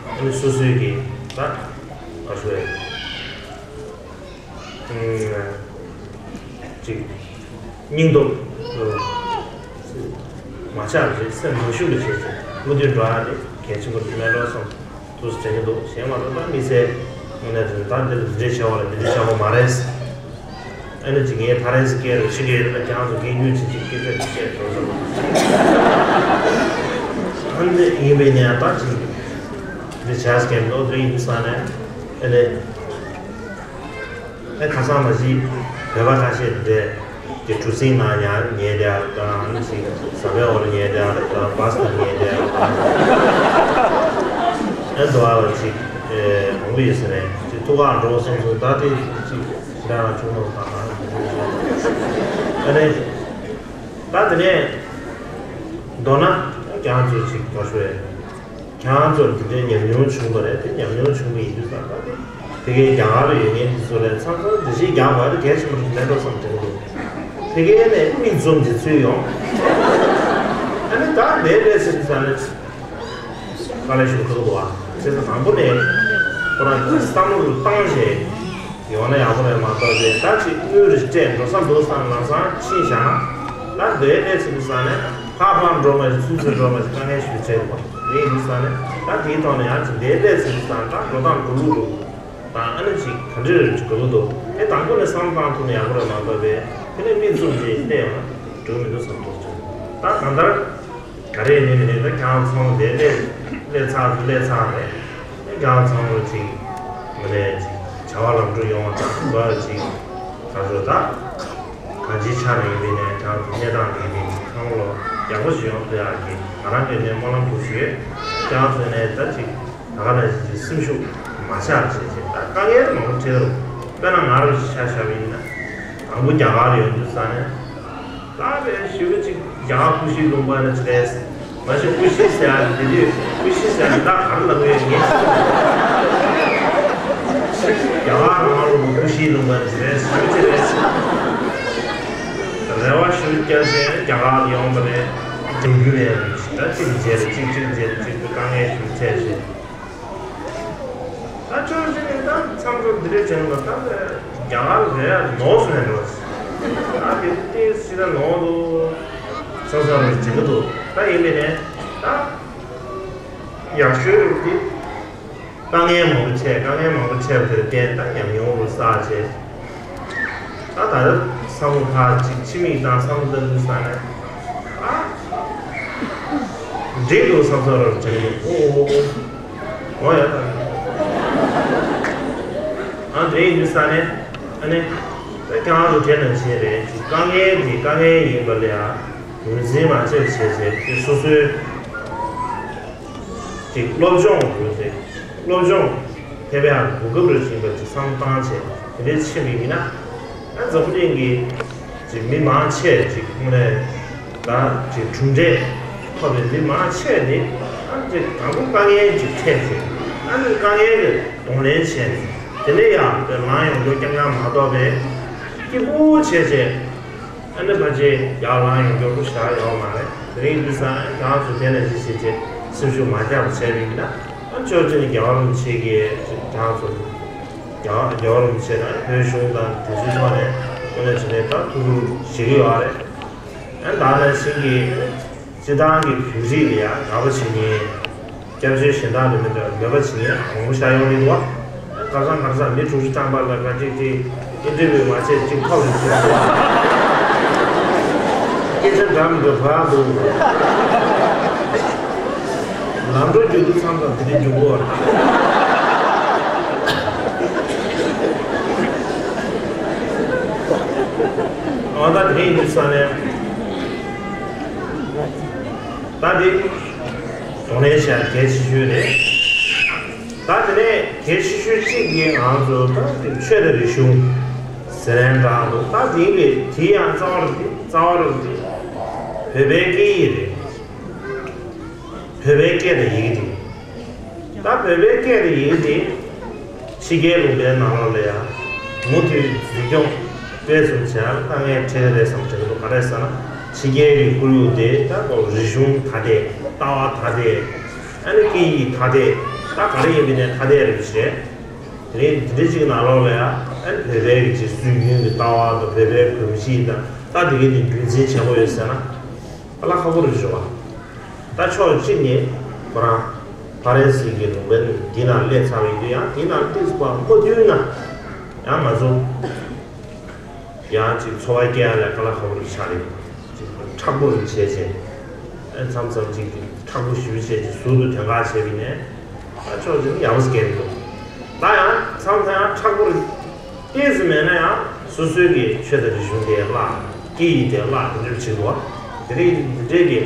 ཨ་ནི་སོ་སོའི་གི་ད་ག་ཞུ་རེད། ཅིག་སྙིང་སྟོབས་མ་ཆག་རེད། སེམས་མ་ཞུམ་པ་བྱས་ཏེ་མུ་མཐུད་འགྲོ་ཡ་དེ་གལ་ཆེན་པོ་རེད་མེད་འགྲོ་བསམ་དུས་དྲན་གྱི་འདུག་གཞན་མ་གཏོགས་ད་དམིགས་བསལ་དངོས་གནས་དྲན་ད་འདི་ལ་འདི་འདྲའི་བྱ་བ་ལ་འདི་འདྲའི་བྱ་བ་མ་རེད། ཨ་ནི་ཅིག་ངས་ཕ་རན་སི་སྐད་རུ་ཤི་གི་ཡོད་ན་ཁྱེད་རང་ཚོ་སྐད་སྒྱུར་བྱེད་ཅིག་སྐད་ཆ་ཅིག་བཤད་འགྲོ་བསམ། ཨ་ནི་ཡིན་པའི་ནས་ད་ཅིག་འདི་བྱས་སྐད་མི་འདུག་འདི་ཡིན་དུས་ཙང་ནས་ཨ་ནི། ཨེ་ཁ་སང་མ་གཞི་བོད་པ་ཁ་ཤས་དེ་འདྲས་ཀྱི་གྲུ་གཟིངས་ནང་ཉལ་ཉལ་བསྡད་ཡག་དང་ཨ་ནི་ཞིག་ཟམ་པའི་འོག་ལ་ཉལ་བསྡད་ཡག་དང་བྷ་སི་ནང་ཉལ་བསྡད་ཡག་དང་ཨེ་འདུག་ཨ་ཅིག་ཨེ་མང་པོ་ཡོད་ས་རེད། ཅིག་ཐུག་ག་འགྲོ་བསམ་སོང་། ད་དེ་ཅིག་ཞེ་དྲག་ང་བྱུང་མ་སོང་། ད་ང་ཨ་ནི་ད་དེ་ནས་མདོར་ན་ཁྱེད་རང་ཚོ་ཅིག་གོ་ཤོད་ཡ། ཁྱེད་རང་ཚོར་འདི་འདྲའི་ཉམས་མྱོང་བྱུང་བ་རེད་དེ། ཉམས་མྱོང་བྱུང་བ་ཡིན་དུས་ཙང་ད་དེ་དེ་གའི་རྒྱ་གར་ལ་ཡོད་མཁན་འདི་ཚོ་ལ་མཚམས་མཚམས་འགྲེལ་བཤད་རྒྱག་དགོས་ཡ་དེ་གལ་ཆེན་པོ་རེད་མེད་འགྲོ་བསམ་དྲན་གྱི་འདུག་དེ་གའི་ནས་མིག་བཙུམ་གྱི་ཚུལ་ཡོང་། ཨ་ནི་ད་ལས་ལས་ཟེར་དུས་ཙང་ནས་དཀའ་ལས་ཞིག་ཁག་འདུག་ཨ། བྱས་ཙང་དང་པོ་ནས་ཁོ་རང་གི་བསམ་བློ་རུ་བཏང་བྱས། ཡོང་ན་ཡག་པོ་རེད་མ་གཏོགས་ཅིག་ད་ཅིག་དངུལ་རེ་སྤྲད་འགྲོ་ས་འདུག་བསམ་ལམ་སང་ཕྱིན་བཞག་ན་ད་འདོད་སླེབས་ཚེ་འདུག་བསམ་ནས་ཕར་ཕར་འགྲོ་མ་ཚུར་ཚུར་འགྲོ་མ་དཀའ་ངལ་ཞིག་འཕྲད་དགོས་རེད་འདུག་བསམ་ནས་ད་དེའི་ཐོག་ནས་ཡང་ཅིག་འདོད་སླེབས་ཚེ་འདུག་བསམ་ད་འགྲོ་སྟངས་འགྲོ་ལུགས་རུ་དང་ཨ་ནི་ཅིག་ག་འདྲ་རེད་ཅིག་ག་ལུགས་འདུག་དེ་དང་པོ་ནས་བསམ་བཏང་ཐུབ་ན་ཡག་པོ་རེད་མ་གཏོགས་དེ་ནས་མིག་བཙུམ་ཅིག་བལྟས་ཡོང་ན་འགྲིག་མི་འདུག་བསམ་འདུག་ད་གང་ལྟར། ག་རེ་ཡིན་མིན་ནི་ད་ཁྱེད་རང་ཚང་མ་དེ་སླེབས་སླེབས་ཚར་སླེབས་ཚར་རེད། ཁྱེད་རང་ཚང་མ་ཅིག་ངོ་ནས་ཅིག་བྱ་བ་ལམ་འགྲོ་ཡོང་བ་དང་འགྲོ་ཡ་ཅིག་ད་ཚོ་ད་གང་ཅིའི་ཆ་ནས་ཡིན་པའི་ནས་ཁྱེད་རང་ཚོ་གནས་སྟངས་འདི་ཡིན་ཚང་མ་ལོ་ཡག་པོ་ཞིག་ཡོང་ཐུབ་ཡག་གི་ང་རང་གི་ནས་སྨོན་ལམ་འདུག་ཞུས། ཁྱེད་རང་ཚོ་ནས་ད་ཅིག་ད་ག་ནང་བཞིན་ཅིག་སེམས་ཤུགས་མ་ཆག་བྱས་བྱས་ད་དཀའ་ངལ་མང་པོ་འཕྲད་རུང་དཔེར་ན་ང་རང་ཅིག་ཆ་བཞག་པ་ཡིན་ན་དང་པོ་རྒྱ་གར་ཡོང་དུས་ས་ནས། ད་བའི་ཞུ་གི་ཅིག་རྒྱ་གར་ཀུ་ཤུའི་ལུང་པ་ནི་ཅི་རེད། མ་གཞི་ཀུ་ཤུ་ཟེར་ཡ་འདི་དུས་ཀུ་ཤུ་ཟེར་ཡ་འདི་དག་ག་རེ་ལབ་ཀྱི་ཡོད་ངེས། རྒྱ་གར་རང་ལུང་པ་ཀུ་ཤུའི་ལུང་པ་ནི་ཅི་རེད་ཞུ་གི་ཅི་རེད། རེ་བ་ཞུ་རྒྱ་ཆེ་རྒྱ་གར་ཡོང་པ་རེད། འགྲིམ་རྒྱུ་རེད། ད་གཅིག་མཇལ་ཅིག་གཅིག་མཇལ་གཅིག་ཏུ་དཀའ་ངལ་ཞུ་ཚད་ཞེས། ད་ཅོག་ཅིག་ནས་ད་མཚམས་མཚམས་འདི་འདྲའི་བྱུང་ན་ད་རྒྱ་གར་རེད་ནོར་སོང་ནས་འགྲོ། ད་དེ་ཏིས་ཞིག་ད་ནོར་འདུག་ས་ས་རུ་བྱེད་ཀྱི་འདུག་ད་ཡིན་པས་ནས་ད་ཡག་ཤོས་རུ་དེ་དཀའ་ངལ་མང་པོ་འཕྲད་དཀའ་ངལ་མང་པོ་འཕྲད་པ་དེར་བརྟེན་ད་ཉམས་མྱོང་རུ་བསགས་བྱས། ད་ད་ལྟ་བསམ་བློ་ཕར་ཅིག་ཕྱི་མིག་དང་བསམ་བློ་བཏང་དུས་ས་ནས་ཨ་འགྲིག་འདུག་བསམ་བསམ་རབ་དྲན་གྱི་འོ་འོ་འོ་འོ་ཡ་ད་ཨ་འདྲ་ཡིན་དུས་ས་ནས་ཨ་ནི་ད་ཁྱེད་རང་ཚོ་དེ་ནང་བཞིན་རེད་ཅིག་དཀའ་ངལ་འདི་དཀའ་ངལ་ཡིན་པ་ལ་ཡ་ངོས་འཛིན་མ་བྱས་བྱས་བྱས་ཅིག་སོ་སོའི། ཅིག་སློབ་སྦྱོང་ཡོད་ཚེ། སློབ་སྦྱོང་ཐེབས་ཡག་གོ་སྐབས་རེ་བྱིན་པ་ཅིག་བསམ་བཏང་བྱས་དེ་འདྲའི་ཕྱིན་པ་ཡིན་ན། ཨ་འཛམ་བུ་གླིང་གི་ཅིག་མི་མང་ཆེ་ཅིག་ཁོང་ལས་ད་ཅིག་གྲུབ་འབྲས་ཐོབ་པའི་མི་མང་ཆེ་ནི་ཨ་ཅིག་དང་པོ་དཀའ་ངལ་ཅིག་འཕྲད་ཚེ་ཨ་ནི་དཀའ་ངལ་ལ་གདོང་ལེན་བྱས་ནས་དེ་ནས་ཡང་དེ་ལངས་ཡོང་རྒྱུ་རྐྱང་རྐྱང་མ་གཏོགས་པའི་སྐྱིད་པོ་བྱས་བྱས། ཨ་ནི་ཕལ་ཆེར་ཡར་ལངས་ཡོང་རྒྱུ་ཁོ་ཞེ་དྲག་ཡོད་མ་རེད། དེ་རིང་དུས་སང་ཁྱེད་རང་ཚོ་དེ་ནས་གཞི་བྱས་བྱས་སེམས་ཤུགས་མ་རྒྱག་པ་བྱས་པ་ཡིན་ན་ཨ་ནི་ཕྱོགས་གཅིག་ནས་རྒྱལ་བ་རིན་པོ་ཆེ་གིས་ཁྱེད་རང་ཚོ་རྒྱལ་བ་རྒྱལ་བ་རིན་པོ་ཆེ་དང་བོད་གཞུང་དང་དེ་ཚོའི་ཐོག་ནས་དངོས་གནས་བྱས་ནས་ད་ཐུགས་ཁུར་བཞེས་ཀྱི་ཡོད་རེད། ཨ་ནི་ད་ནང་བཞིན་གྱི་སྤྱི་བཏང་གི་བོད་རིགས་ལ་ཡང་དགའ་པོ་བྱེད་མཁན། སྐྱབས་བཅོལ་གཞན་དག་ལ་མི་འདྲ་བའི་འབོད་པ་བྱེད་མཁན་མང་པོ་ཤར་ཡོང་གི་འདུག་བ། ཁ་སང་ཁ་སང་མི་དྲུག་ཅུ་ཐམ་པ་ལ་ཁ་ཅིག་ཅིག་ཨིན་ཊར་བིའུ་མ་བྱས་ཅིག་ཐོབ་རེད་ཅིག་སྐད་ཆ་འདྲ་མི་འདྲ་བར་འདུག་ལམ་འགྲོ་རྒྱུག་དུས་མཚམས་དང་དེ་འདྲའི་རྒྱུག་གོ། འོ་ད་དེ་ཡིན་དུས་ས་ནས་ད་དེ་གདོང་ལེན་བྱ་གལ་ཆེ་ཤོས་རེད། ད་དེ་ནས་གལ་ཆེ་ཤོས་གཅིག་གི་ང་ཚོ་ད་དེ་ཆོས་དང་རིག་གཞུང་ཟེར་ཡང་འདྲ་འདུག་ད་དེ་གི་དེ་ཡང་རྩ་བ་རེད། རྩ་བ་རེད། བོད་པའི་སྐད་ཡིག་རེད། བོད་པའི་སྐད་དང་ཡི་གེ་དེ། ད་བོད་པའི་སྐད་དང་ཡི་གེ་དེ། ཕྱི་རྒྱལ་ལུང་པའི་ནང་ལོགས་ལ་ཡང་མུ་མཐུད་འཛིན་སྐྱོང་སྤེལ་གསུམ་བྱས་ལ་དཀའ་ངལ་འཕྲད་ཀྱི་རེད་བསམ་དྲན་གྱི་འདུག་ག་རེ་ཟེར་ན། ཕྱི་རྒྱལ་གྱི་ཁོར་ཡུག་དེ་ད་ལྟ་རིག་གཞུང་ཐ་དད། ལྟ་བ་ཐ་དད། ཨ་ནི་སྐད་ཡིག་ཐ་དད། ད་ག་རེ་ཡིན་པའི་ནས་ཐ་དད་རེད་བྱས། དེ་ནས་འདི་འདྲ་ཅིག་ནང་ལོགས་ལ་ཡང་ཨ་ནི་བོད་པའི་གི་ཅིག་སྲོལ་རྒྱུན་གྱི་ལྟ་བ་དང་བོད་པའི་གོམས་གཤིས་དང་ད་དེ་གའི་དེ་རྒྱུན་འཛིན་བྱེད་དགོས་ཡོད་ཟེར་ན། ཨ་ལ་ཁག་པོ་རེད་ཞུ་བ། ད་ཕྱོགས་གཅིག་ནས་ཁོ་རང་ཕ་རན་སི་གི་ལུང་པའི་འདི་ནང་སླེབས་ཚར་བའི་དུས་ཡང་དེ་ནང་ཏིས་པ་མ་མཐུན་ན་ཡང་ང་ཚོ་ཡང་ཅིག་འཚོ་བ་སྐྱེལ་ཡ་ལ་དཀའ་ལས་ཁག་པོ་རེད་ཆགས་རེད། ཅིག་མཁྲེགས་པོ་རེད་བྱས་བྱས། ཨ་མཚམས་མཚམས་ཅིག་མཁྲེགས་པོ་ཞེ་པོ་བྱས་བྱས་ཟུར་དུ་དོན་ཁག་བྱས་པ་ཡིན་ནའི། ཨ་ཕྱོགས་གཅིག་ནས་ཡག་པོ་སྐྱེལ་འདུག་ད་ཡང་མཚམས་མཚམས་ཡང་མཁྲེགས་པོ་རེད། ཏོག་ཙམ་མེད་ན་ཡང་སོ་སོའི་གི་ཆོས་དང་རིག་གཞུང་དེ་བརླག་སྐད་ཡིག་དེ་བརླག་དེ་འདྲ་བྱེད་དགོས། དེ་རིང་འདི་འདྲའི་གི་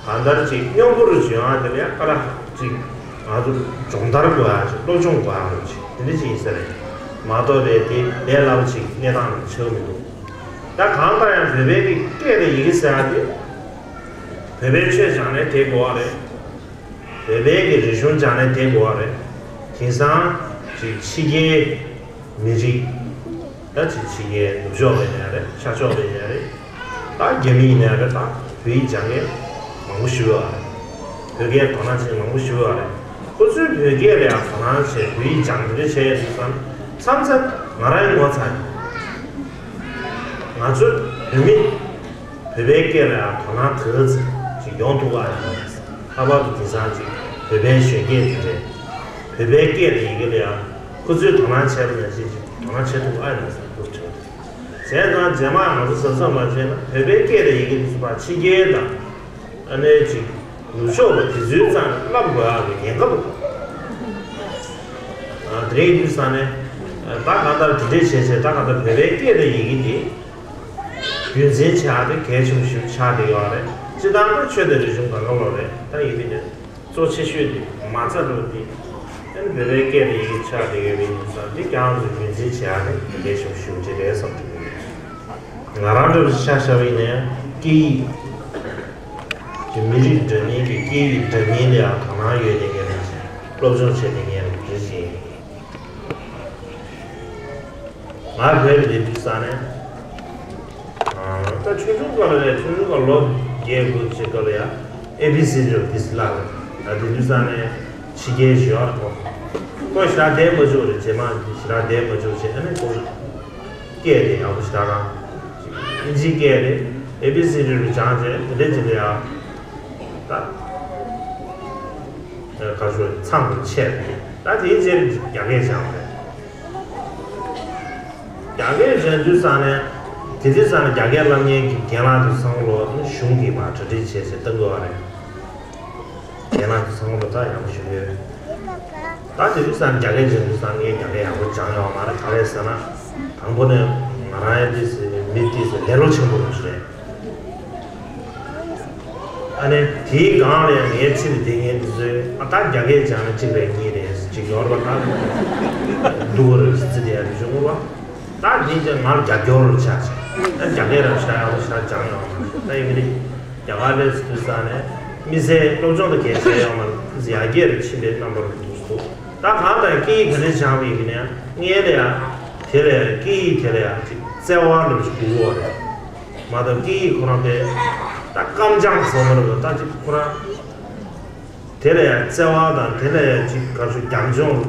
གང་ལྟར་ཅིག་སྙོམས་པོ་རུ་བྱུང་ཡང་དེ་ལ་ཡང་ཁ་ལ་ཅིག་ང་ཚོ་སྦྱོང་བརྡར་དགོས་ཡ་ཅིག་སློབ་སྦྱོང་དགོས་ཡ་རུ་ཅིག་དེ་འདྲ་ཅིག་ཡིན་ས་རེད། མ་གཏོགས་པའི་དེ་ལས་སླ་པོ་ཅིག་གནས་སྟངས་རུ་ཆགས་མི་འདུག་ད་གང་ལྟར་ཡང་བོད་པའི་གི་སྐད་དང་ཡི་གེ་ཟེར་ཡ་དེ་བོད་པའི་ཆོས་སྦྱང་ནས་དེ་དགོས་པ་རེད། བོད་པའི་གི་རིག་གཞུང་སྦྱང་ནས་དེ་དགོས་པ་རེད། དེང་སང་ཅིག་ཕྱི་རྒྱལ་མི་རིགས། ད་ཅིག་ཕྱི་རྒྱལ་ནུབ་ཕྱོགས་པའི་ཡིན་ན་རེད། ཤར་ཕྱོགས་པའི་ཡིན་ན་རེད། ད་རྒྱ་མི་ཡིན་ན་རེད། ད་བོད་ཡིག་སྦྱང་མཁན་མང་པོ་ཞིག་ཡོད་རེད། བོད་སྐད་དོ་སྣང་བྱེད་མཁན་མང་པོ་ཞིག་ཡོད་རེད། ཁོ་ཚོས་བོད་སྐད་ལ་ཡང་དོ་སྣང་བྱས་བོད་ཡིག་སྦྱང་འདི་འདྲ་བྱས་ཡོད་དུས་ཙང་མཚམས་མཚམས་ང་རང་ངོ་ཚ་ཡིན། ང་ཚོ་བོད་མི་བོད་པའི་སྐད་ལ་ཡང་དོ་སྣང་དེ་ཙམ་ཅིག་ཡོང་ཐུབ་པ་ཡིན་ན། ལྷག་པར་དུ་དེང་སང་ཅིག་བོད་པའི་གཞོན་སྐྱེས་དེ་འདྲས་བོད་པའི་སྐད་དང་ཡི་གེ་ལ་ཡང་ཁོ་ཚོས་དོ་སྣང་བྱས་པ་ནང་བཞིན་ཅིག་དོ་སྣང་བྱེད་ཐུབ་པ་ཡིན་ན་བསམ་དགོས་བྱུང་། བྱས་ཙང་རྗེས་མ་ང་ཚོ་གཟབ་གཟབ་མ་བྱས་ན་བོད་པའི་སྐད་དང་ཡི་གེ་དེ་ཚོ་ཕར་ཕྱི་རྒྱལ་དང་ཨ་ནེ་ཅིག་ནུབ་ཕྱོགས་པ་དེ་ཚོའི་རྩ་ནས་བསླབ་དགོས་ཡག་གི་ཉེན་ཁ་འདུག་ཨ་དེ་རིང་དུས་ས་ནས་ད་གང་ལྟར་དེ་འདྲས་བྱས་བྱས་ད་གང་ལྟར་བོད་པའི་སྐད་དང་ཡི་གེ་དེ་རྒྱུན་འཛིན་བྱ་དེ་གལ་ཆེན་པོ་ཞིག་ཆགས་བསྡད་ཡོད་རེད། སྤྱིར་བཏང་ད་ཆོས་དང་རིག་གཞུང་གང་ག་ལོག་རེད། ད་ཡིན་ནའི་གཙོ་ཆེ་ཤོས་དེ་མ་རྩ་འགྲོ་དེ་ཨ་ནི་བོད་པའི་སྐད་དང་ཡི་གེ་ཆགས་བསྡད་ཡོད་པའི་ཡིན་ཙང་དེ་ཀྱང་ཚོ་རྒྱུན་འཛིན་བྱ་དེ་གལ་ཆེན་པོ་ཞིག་ཅིག་རེད་བསམ་གྱི་འདུག་ང་རང་འདྲ་བོ་ཆ་བཞག་པ་ཡིན་ན་སྐད་ཡིག་གི་མི་རིགས་འདྲ་མིན་གྱི་སྐད་ཡིག་འདྲ་མིན་ལ་ཡང་དོ་སྣང་ཡོད་བསྡད་མཁན་རེད། སློབ་སྦྱོང་བྱས་བསྡད་མཁན་རེད་ཅིང་། ང་བོད་ལ་བསྡད་དུས་ཙང་ནས་ད་ཆུང་ཆུང་སྐབས་ལ་ཆུང་ཆུང་སྐབས་ལོ་བརྒྱད་དགུ་ཅིག་སྐབས་ལ་ཡང་ཨེ་བི་སི་ཌི་ལ་ཏིས་བསླབ་རེད། ད་དེ་དུས་ཙང་ནས་ཕྱི་རྒྱལ་ཞུ་བར་ཐོག་ཁོ་ཞེ་དྲག་བསྡད་མ་བཅུག་རེད། རྗེས་མ་ཞེ་དྲག་བསྡད་མ་བཅུག་བྱས་ཨ་ནི་ཁོ། སྐད་དེ་ཡག་པོ་ཞེ་དྲག་རང་། ཨིན་ཇིའི་སྐད་དེ་ཨེ་བི་སི་ཌི་རུ་སྦྱངས་རྗེས་དེ་འདྲས་ཅིག་ལ་ཡང་། ད། ཁ་ཤོ་ཚང་དུ་ཆད་རེད། ད་དེའི་རྗེས་རྒྱ་སྐད་སྦྱངས་རེད། རྒྱ་སྐད་སྦྱང་དུས་ཙང་ནས་དེ་དུས་ཙང་ནས་རྒྱ་སྐད་བསླབ་མཁན་གྱི་རྒན་ལགས་དེ་ཚང་མ་ལོ་གཞུང་གིས་མར་གྲ་སྒྲིག་བྱས་བྱས་གཏོང་དགོས་པ་རེད། རྒན་ལགས་ཚང་མ་ལ་ད་ཡག་པོ་ཞུ་གི་ཡོད། ད་དེ་དུས་ཙང་རྒྱ་སྐད་སྦྱང་དུས་ཙང་ངས་རྒྱ་སྐད་ཡག་པོ་སྦྱངས་ཡོད་མ་རེད། ག་རེ་ཟེར་ན། དང་པོ་ནས་ང་རང་ཡང་ཏོག་ཙམ་མི་ཏོག་ཙམ་ལེ་ལོ་ཆེན་པོ་རུ་རེད། ཨ་ནི་དེའི་སྒང་ལ་ཡང་ངའི་ཕྱི་ནས་བསྡད་མཁན་དེ་ཚོས་ཨ་ད་རྒྱ་སྐད་སྦྱངས་ན་གཅིག་རེད་གཉིས་རེད་ཅིག་ཡོད་རེད་པ། ད་སྡུག་རུ་རྩི་དེ་ཡང་རེད་བྱུང་བ། ད་དེ་ཚོས་ང་ལ་རྒྱབ་སྐྱོར་རུ་ཆགས་ཅིག་ཨ་རྒྱ་སྐད་རང་ཤ་ཡག་པོ་ཤ་སྦྱངས་ཡོད་མ་རེད། ད་ཡིན་གྱི་རེད། རྒྱ་གར་སླེབས་ཚར་དུས་ཙང་ནས་དམིགས་བསལ་སློབ་སྦྱོང་དང་གལ་ཆེ་ཡོད་མ་རེད། ཡར་རྒྱས་རུ་ཕྱིན་པའི་རྣམ་པ་རུ་འདུག་སོ། ད་གང་ལྟར་སྐད་ཡིག་ག་འདྲ་སྦྱངས་པ་ཡིན་ན་ཡང་སྔོན་ལ་ཡང་དེ་ལ་ཡང་སྐད་ཡིག་དེ་ལ་ཡང་ཅིག་བརྩེ་བ་འདྲ་པོ་ཞིག་དགོས་ཀྱི་ཡོད་རེད། མ་གཏོགས་སྐད་ཡིག་ཁོ་རང་དེ་ད་སྐམ་སྦྱངས་ཟེར་མ་རེད་པ། ད་ཅིག་ཁོ་རང་དེ་ལ་ཡང་བརྩེ་བ་དང་དེ་ལ་ཡང་ཅིག་ག་རེ་ཞུ་རྒྱབ་ལྗོངས་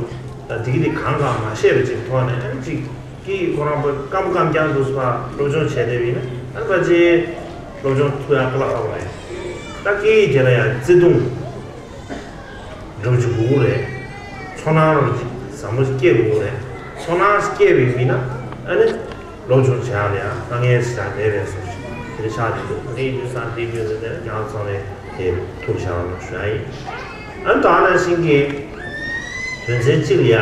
དང་དེ་གི་དེ་གང་གང་མ་ཤེས་པ་ཅིག་ཐོག་ནས་ཨ་ཅིག་སྐད་ཡིག་ཁོ་རང་པ་སྐམ་སྐམ་རྐྱང་འདུག་ཟེར་བ་སློབ་སྦྱོང་བྱས་བསྡད་པ་ཡིན་ན་ཨ་ཕལ་ཆེར་སློབ་སྦྱོང་ཐུབ་ཡག་དཀའ་ལས་ཁག་པོ་རེད། ད་སྐད་ཡིག་དེ་ལ་ཡང་བརྩེ་དུང་། རོགས་ཅིག་དགོས་རེད། ཚོར་སྣང་རོགས་ཅིག་བཟང་པོ་ཞིག་སྐྱེ་དགོས་རེད། ཚོར་སྣང་ཞིག་སྐྱེས་པའི་མི་ན་ཨ་ནི་སློབ་སྦྱོང་བྱེད་ཡག་ལ་ཡང་དཀའ་ངལ་ཞིག་ཀྱང་མེད་པའི་བཟོ་ཞིག་དེ་འདྲ་ཆགས་ཀྱི་འདུག་དེ་ཡིན་དུས་ཙང་དེ་རྒྱུ་མཚན་དེ་རྒྱ་ཚང་ནས་དེ་ཐུགས་བཞག་རོགས་ཞུ་ཡ་ཡིན། ཨ་ནི་ད་ནང་བཞིན་གྱི་དོན་ཚན་གཅིག་ལ་ཡ།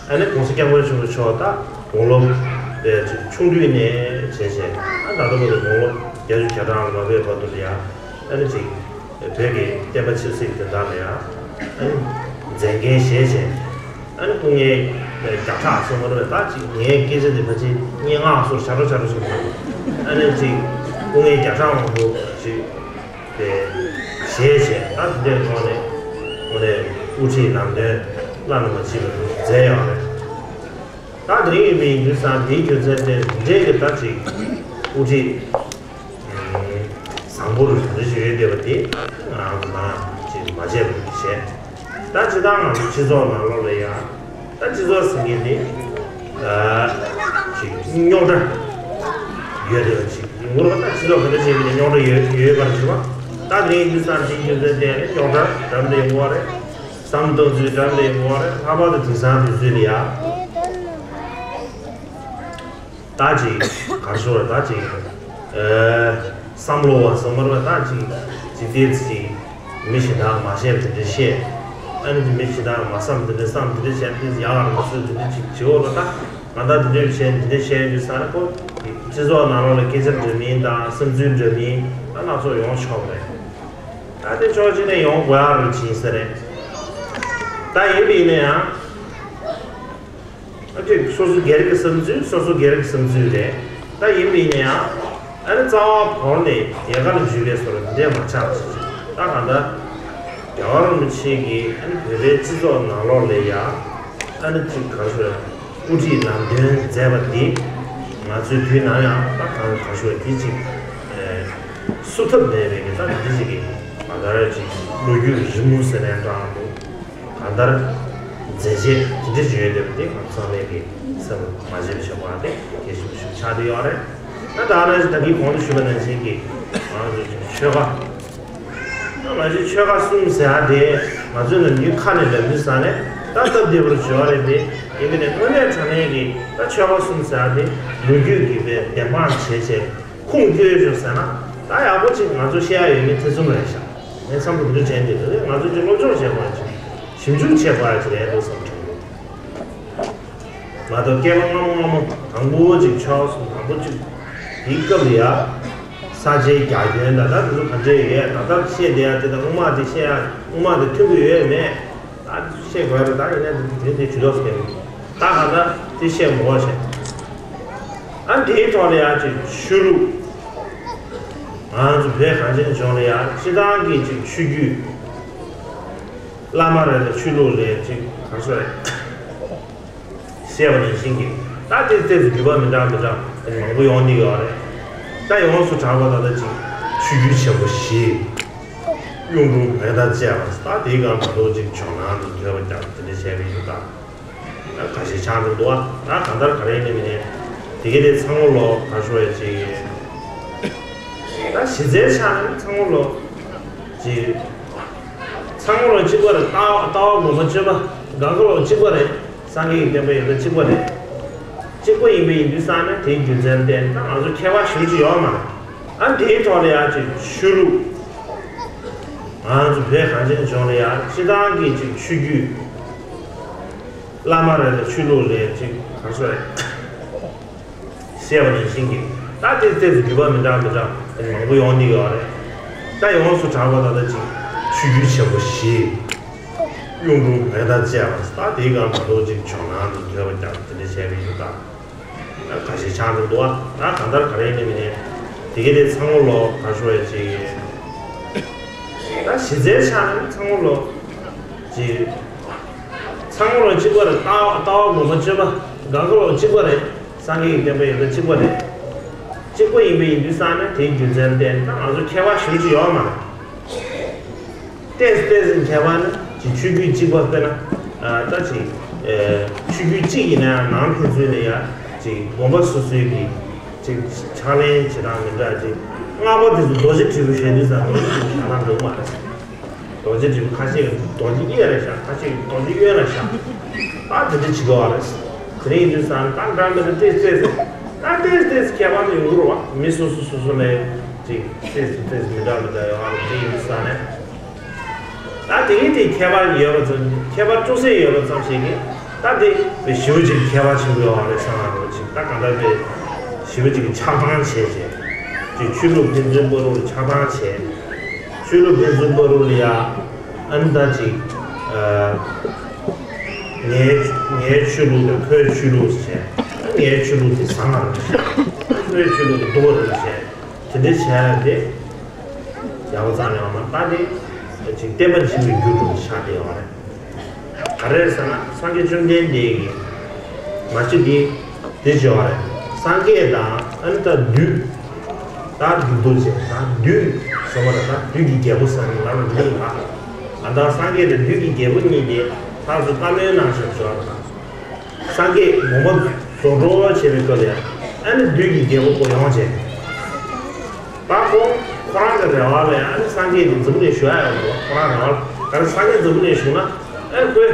ཨ་ནི་༸གོང་ས་༸སྐྱབས་མགོན་ཆེན་པོ་མཆོག་ད་དགུང་ལོ་དེ་ཅིག་ཆུང་དུས་ནས་བྱས་བྱས་ཨ་ད་ལྟ་བར་དུ་དགུང་ལོ་བརྒྱད་ཅུ་གྱ་གྲངས་ལ་མ་ཕེབས་བར་དུ་ལ་ཡ་ཨ་ནི་ཅིག་བོད་ཀྱི་བསྟན་པ་ཆབ་སྲིད་དོན་དག་ལ་ཡ་ཨ་ནི་མཛད་འགན་བཞེས་བྱས་ཨ་ནི་སྐུ་ངལ་བརྒྱ་ཕྲག་སོང་བ་རེད། ད་ཅིག་ངའི་སྐད་ཆ་དེ་ཕལ་ཆེར་སྙན་ངག་སོགས་བྱ་རོག་བྱ་རོག་སོགས་ཨ་ནི་ཅིག་སྐུ་ངལ་བརྒྱ་ཕྲག་མང་པོ་ཅིག་དེ་བཞེས་བྱས་ད་དེ་འདྲའི་ཐོག་ནས་དངོས་གནས་དབུ་ཁྲིད་ལམ་སྟོན་བླ་ན་མ་མཆིས་པ་དེ་མཛད་ཡོད་རེད། ད་དེ་རིང་ཡིན་པའི་ཡིན་དུས་ཙང་དེའི་རྒྱུ་མཚན་དེ་འདྲའི་གི་ད་ཅིག་དབུ་ཁྲིད་བཟང་པོ་རུ་དེ་འདྲ་ཞིག་ཡོད་བསྡད་པ་དེ་ང་རང་ཚོ་ནང་ཅིག་མ་བརྗེད་པ་བྱས། ད་སྤྱིར་བཏང་ང་ཚོ་སྤྱི་ཚོགས་ནང་ལོགས་ལ་ཡ་ད་སྤྱི་ཚོགས་ཟེར་མཁན་དེ་ཅིག་རྙོག་དྲ་ཡོད་དེ་ཅིག་ཡིན་དགོས་རེད་པ། ད་སྤྱི་ཚོགས་ག་འདྲ་བྱས་པའི་རྙོག་དྲ་ཡོད་ཡོད་པར་བྱེད་པ་ད་དེ་ཡིན་དུས་ཙང་དེའི་རྒྱུ་མཚན་དེ་ནི་རྙོག་དྲ་འདྲ་མི་འདྲ་ཡོང་གི་རེད། བསམ་བློ་གཏོང་ཚུལ་འདྲ་མི་འདྲ་ཡོང་གི་རེད། ལྷག་པར་དུ་དེང་སང་དུས་ཚོད་ལ་ཡ། ད་ཅིག་གར་ཤོར་བ་ད་ཅིག་ཨ་བསམ་བློ་བ་བསམ་བློ་བ་ད་ཅིག་ཅིག་དེ་ཅིག་མི་གཞན་དག་མ་བཤད་པ་དེ་འདྲ་བཤད། ཨ་ནི་མི་གཞན་དག་མ་བསམ་དེ་འདྲ་བསམ་དེ་འདྲ་བྱས་དེ་ཡག་ལ་མ་སོད་དེ་འདྲ་ཅིག་བྱེད་འོ་ལ་ད་ང་ད་དེ་འདྲ་བྱས་དེ་འདྲ་བཤད་ཡོད་ས་ན་ཁོ་སྤྱི་ཚོགས་ནང་ལོགས་ལ་སྐད་ཆ་འདྲ་མིན་དང་བསམ་ཚུལ་འདྲ་མིན་ད་སྣ་ཚོགས་ཡོང་ཆོག་རེད། ད་དེ་ཕྱོགས་གཅིག་ནས་ཡོང་དགོས་ཡག་རུ་ཕྱིན་ས་རེད། ད་ཡིན་པ་ཡིན་ན་ཡང་། ཨ་ཅེ་སོ་སོ་སྒེར་གྱི་བསམ་ཚུལ་སོ་སོ་སྒེར་གྱི་བསམ་ཚུལ་རེད། ད་ཡིན་པ་ཡིན་ན་ཡང་ཨ་ནི་རྩ་བ་བོར་ནས་ཡལ་ག་ལ་འཇུས་པའི་བཟོ་འདྲ་འདི་འདྲས་མ་ཆགས་ཅིག་ད་གང་ལྟར་རྒྱལ་བ་རིན་པོ་ཆེ་གིས་ཨ་ནི་བོད་པའི་སྤྱི་ཚོགས་ནང་ལོགས་ལ་ཡ་ཨ་ནི་ཅིག་ག་རེ་ཟེར་དབུ་ཁྲིད་ལམ་སྟོན་མཛད་པ་འདི་ང་ཚོའི་དུས་ནམ་ཡང་ད་གང་ག་རེ་ཟེར་འདི་ཅིག་བསུབ་ཐབས་མེད་པའི་གི་ད་འདི་ཅིག་གི་ང་ལྟར་ཅིག་ལོ་རྒྱུས་རི་མོ་ཟེར་ནའང་འདྲ་འདུག་གང་ལྟར་མཛད་རྗེས་དེ་འདྲ་ཞིག་ཡོད་བསྡད་པ་དེ་ང་ཚང་མས་ཀྱི་སེམས་མ་བརྗེད་པ་ཞིག་དགོས་པ་དེ་གལ་ཆེན་པོ་ཞིག་ཆགས་བསྡད་ཡོད་རེད། ད་ད་ནང་བཞིན་ད་གིན་གོང་དུ་ཞུས་པ་ནང་བཞིན་གྱི་ང་ཚོ་ཆོལ་ཁ་ད་ང་ཚོའི་ཆོལ་ཁ་གསུམ་ཟེར་ཡ་དེ་ང་ཚོའི་ནམ་རྒྱུན་ཁ་ནས་ལབ་དུས་ས་ནས་ད་སྟབས་བདེ་པོར་བརྗོད་ཡ་རེད་དེ་ཡིན་པ་ནས་དངོས་གནས་དྲང་གནས་ཀྱི་ད་ཆོལ་ཁ་གསུམ་ཟེར་ཡ་དེ་ལོ་རྒྱུས་ཀྱི་བའི་བདེན་དཔང་བྱས་བྱས། ཁུངས་སྐྱེལ་ཡོད་ཟེར་ན་ད་ཡག་པོ་ཅིག་ང་ཚོ་བཤད་ཡ་ཡོད་མེད་ཐེ་ཚོམ་རེད་ཤག་ངས་བསམ་བློ་འདི་འདྲ་དྲན་འདུག་ང་ཚོ་ཅིག་སློབ་སྦྱོང་བྱེད་དགོས་ཡ་ཅིག་ཞིབ་འཇུག་བྱེད་དགོས་ཡ་ཅིག་རེད་འདུག་བསམ་དྲན་འདུག་མ་གཏོགས་སྐྱེས་པ་སྔ་མོ་སྔ་མོ་དང་པོ་ཅིག་ཆོལ་ཁ་གསུམ་དང་པོ་ཅིག་དེའི་སྐབས་ལ་ཡ་ས་ཆའི་རྒྱ་ཁྱོན་ད་ལྟ་དེ་ཚོ་ག་འདྲས་ཡོད་ད་ལྟ་བཤད་བསྡད་ཡ་དེ་དང་སྔོན་མ་དེ་བཤད་ཡ་སྔོན་མ་དེ་མཐུན་པོ་ཡོད་མེད། ད་བཤད་དགོས་རེད་ད་ཡིན་ན་དེ་དེ་ཇུས་གཏོགས་ཟེར་ད་ག་ད་དེ་བཤད་མི་དགོས་ཤག་ཨ་དེའི་ཐོག་ལ་ཡང་ཅིག་ཆོས་ལུགས་ང་ཚོ་བོད་གངས་ཅན་ལྗོངས་ལ་ཡང་སྤྱི་བཏང་གི་ཅིག་ཆོས་བརྒྱུད་བླ་མ་རེ་ལ་ཆོས་ལུགས་ལ་ཅིག་ག་རེ་ཟེར་བཤད་པ་ནང་བཞིན་གྱི་ད་དེ་ཏོག་ཙམ་འགྱུར་བ་མི་འདྲ་མི་འདྲ་མང་པོ་ཡོང་གི་ཡོད་རེད། ད་ཡོངས་སུ་གྲགས་པ་ད་ལྟ་ཅིག་ཆོས་བརྒྱུད་ཆེན་པོ་བཞི་གཡུང་དྲུང་བོན་དང་བཅས་པ་ད་དེའི་སྒང་ད་དུང་ཅིག་ཇོ་ནང་དུ་ཐོས་པ་རྒྱབ་དེ་འདྲ་བྱས་པ་ཡིན་ད། ཁ་ཤས་ཆགས་འགྲོ་འདུག་ཨ། ད་གང་ལྟར་ག་རེ་ཡིན་ནའི་མིན་ནའི་དེ་ག་དེ་ཚང་མ་ལོ་ག་ཤོ་ཡ་ཅིག་ད་གཞི་རྩའི་ཆ་ནས་ཚང་མ་ལོ་ཅིག་ཚང་མ་ལོ་གཅིག་པ་རེད། ལྟ་བ་ལྟ་བ་སྒོམ་པ་སྤྱོད་པ་གང་ག་ལོ་གཅིག་པ་རེད། སངས་རྒྱས་ཀྱི་བསྟན་པ་ཡོད་ད་གཅིག་པ་རེད། གཅིག་པ་ཡིན་པ་ཡིན་དུས་ཙང་ནས་དེའི་རྒྱུ་མཚན་བརྟེན་ད་ང་ཚོ་ཁྱད་པར་ཞེ་པོ་ཅིག་ཡོད་མ་རེད། ཨ་དེའི་ཐོག་ལ་ཡ་ཅིག་ཆོས་ལུགས་ང་ཚོ་བོད་གངས་ཅན་ལྗོངས་ལ་ཡ་སྤྱི་བཏང་གི་ཅིག་ཆོས་བརྒྱུད། བླ་མ་རེ་ལ་ཆོས་ལུགས་ལས་ཅིག་ག་རེ་ཟེར་བཤད་པ་ནང་བཞིན་གྱི་ད་དེ་ཏོག་ཙམ་འགྱུར་བ་མི་འདྲ་མི་འདྲ་མང་པོ་ཡོང་གི་ཡོད་རེད། ད་ཡོངས་སུ་གྲགས་པ་ད་ལྟ་ཅིག་ཆོས་བརྒྱུད་ཆེན་པོ་བཞི་གཡུང་དྲུང་བོན་དང་བཅས་པ་ད་དེའི་སྒང་ད་དུང་ཅིག་ཇོ་ནང་དུ་ཐོས་པ་རྒྱབ་དེ་འདྲ་བྱས་པ་ཡིན་ད། ད་ཁ་ཤས་ཆགས་འགྲོ་འདུག་ཨ། ད་གང་ལྟར་ག་རེ་ཡིན་ནའི་མིན་ནའི་དེ་ག་དེ་ཚང་མ་ལོ་ག་ཤོ་ཡ་ཅིག་ཡིན། ད་གཞི་རྩའི་ཆ་ནས་ཚང་མ་ལོ་ཅིག་ཚང་མ་ལོ་གཅིག་པ་རེད། ལྟ་བ་ལྟ་བ་སྒོམ་པ་སྤྱོད་པ་གང་ག་ལོ་གཅིག་པ་རེད། སངས་རྒྱས་ཀྱི་བསྟན་པ་ཡོད་ད་གཅིག་པ་རེད། གཅིག་པ་ཡིན་པ་ཡིན་དུས་ཙང་ནས་དེའི་རྒྱུ་མཚན་བརྟེན་ད་ང་ཚོ་ཁྱད་པར་ཞེ་པོ་ཅིག་ཡོད་མ་རེད། ཏོག་ཙམ་ཏོག་ཙམ་ཁྱད་པར་ནི་ཅིག་ཆོས་བརྒྱུད་གཅིག་པ་དཔེར་ན་ཨ་ད་ཅིག་ཨེ་ཆོས་བརྒྱུད་གཅིག་ཡིན་ན་ཡང་ནང་ཕན་ཚུན་ལ་ཡ་ཅིག་དགོན་པ་སོ་སོའི་གི་ཅིག་ཕྱག་ལེན་བྱེད་སྟངས་མི་འདྲ་ཅིག་སྔགས་པ་དེ་ཚོ་རྡོ་རྗེ་དྲིལ་བུ་བཞེས་དུས་ཙང་རྡོ་རྗེ་དྲིལ་བུ་བཞག་སྟངས་འདྲ་བོ་མ་རེད། རྡོ་རྗེ་འདྲ་པོ་ཁ་ཤས་ཀྱིས་རྡོ་རྗེ་གཡས་ལ་བཞག་ཁ་ཤས་ཀྱིས་རྡོ་རྗེ་གཡོན་ལ་བཞག་ད་དེ་འདྲ་བྱེད་དགོས་པ་རེད། དེ་རིང་དུས་སང་ད་འདྲ་མི་འདྲ་ཏོག་ཙམ་ད་ཏོག་ཙམ་ཁྱད་པར་ཡོང་གི་རེད་པ། མི་སོ་སོ་སོ་སོ་ལ་ཅིག་ཏོག་ཙམ་ཏོག་ཙམ་མི་འདྲ་མི་འདྲ་ཡོང་བ་རེད། དེ་ཡིན་དུས་སང་ནས། ད་དེ་གི་དེ་ཁྱད་པར་ཡོད་པ་ཙམ་ཁྱད་པར་ཅུང་ཟད་ཡོད་པ་ཙམ་ཞིག་གིས་ད་དེ་ཞེ་པོ་ཅིག་ཁྱད་པར་ཆེན་པོ་ཡོད་པ་རེད་བསམ་ཡག་རོ་ཅིག་ད་གང་ལྟར་དེ་ཞེ་པོ་ཅིག་ཆགས་སྡང་བྱས་བྱས་ཅིག་ཆོས་ལུགས་ཕན་ཚུན་བར་དུ་ཆགས་སྡང་བྱས། ཆོས་ལུགས་ཕན་ཚུན་བར་དུ་ལ་ཡ་ཨ་ནི་ད་ཅིག་ཨ་ངའི་ངའི་ཆོས་ལུགས་དང་ཁོའི་ཆོས་ལུགས་བྱས། ངའི་ཆོས་ལུགས་དེ་བཟང་བ་རེད་བྱས། ཁོའི་ཆོས་ལུགས་དེ་སྡུག་པ་རེད་བྱས། དེ་འདྲ་བྱས་ཡ་དེ། ཡག་པོ་ཙམ་ཡོང་ན་ད་དེ་ཅིག་བསྟན་པ་འཇིག་པའི་རྒྱུ་འགྲོ་ཆགས་བསྡད་ཡོད་རེད། ག་རེ་ཟེར་ན་སངས་རྒྱས་བཅོམ་ལྡན་འདས་ཀྱིས་མ་གཞི་དེ་དེ་བྱས་པ་རེད། སངས་རྒྱས་དང་ཨ་ནི་ད་བདུད་ད་བདུད་རྡོ་རྗེ་ད་བདུད་ཟེར་བ་རེད། ད་བདུད་ཀྱི་རྒྱལ་པོ་ཟེར་ནས་ལབ་ན་འགྲིག་གི་ལ། ཨ་ད་སངས་རྒྱས་དང་བདུད་ཀྱི་རྒྱལ་པོ་གཉིས་དེ་ཕར་ཚུར་བཀའ་མོལ་གནང་ཤག་བྱས་པ་རེད། སངས་རྒྱས་དགོངས་པ་རྫོགས་འགྲོ་བྱས་པའི་སྐབས་ལ་ཨ་ནི་བདུད་ཀྱི་རྒྱལ་པོ་ཁོ་ཡོང་བྱས། ད་ཁོ་ཁོ་རང་གི་རེ་བ་ལ་ཨ་ནི་སངས་རྒྱས་ཀྱིས་འཛམ་བུ་གླིང་བཞུགས་ཡ་ཡོད་འགྲོ། ཁོ་རང་རེ་བ་ག་རེ་སངས་རྒྱས་འཛམ་བུ་གླིང་བཞུགས་ན་ཨ་ཁོས་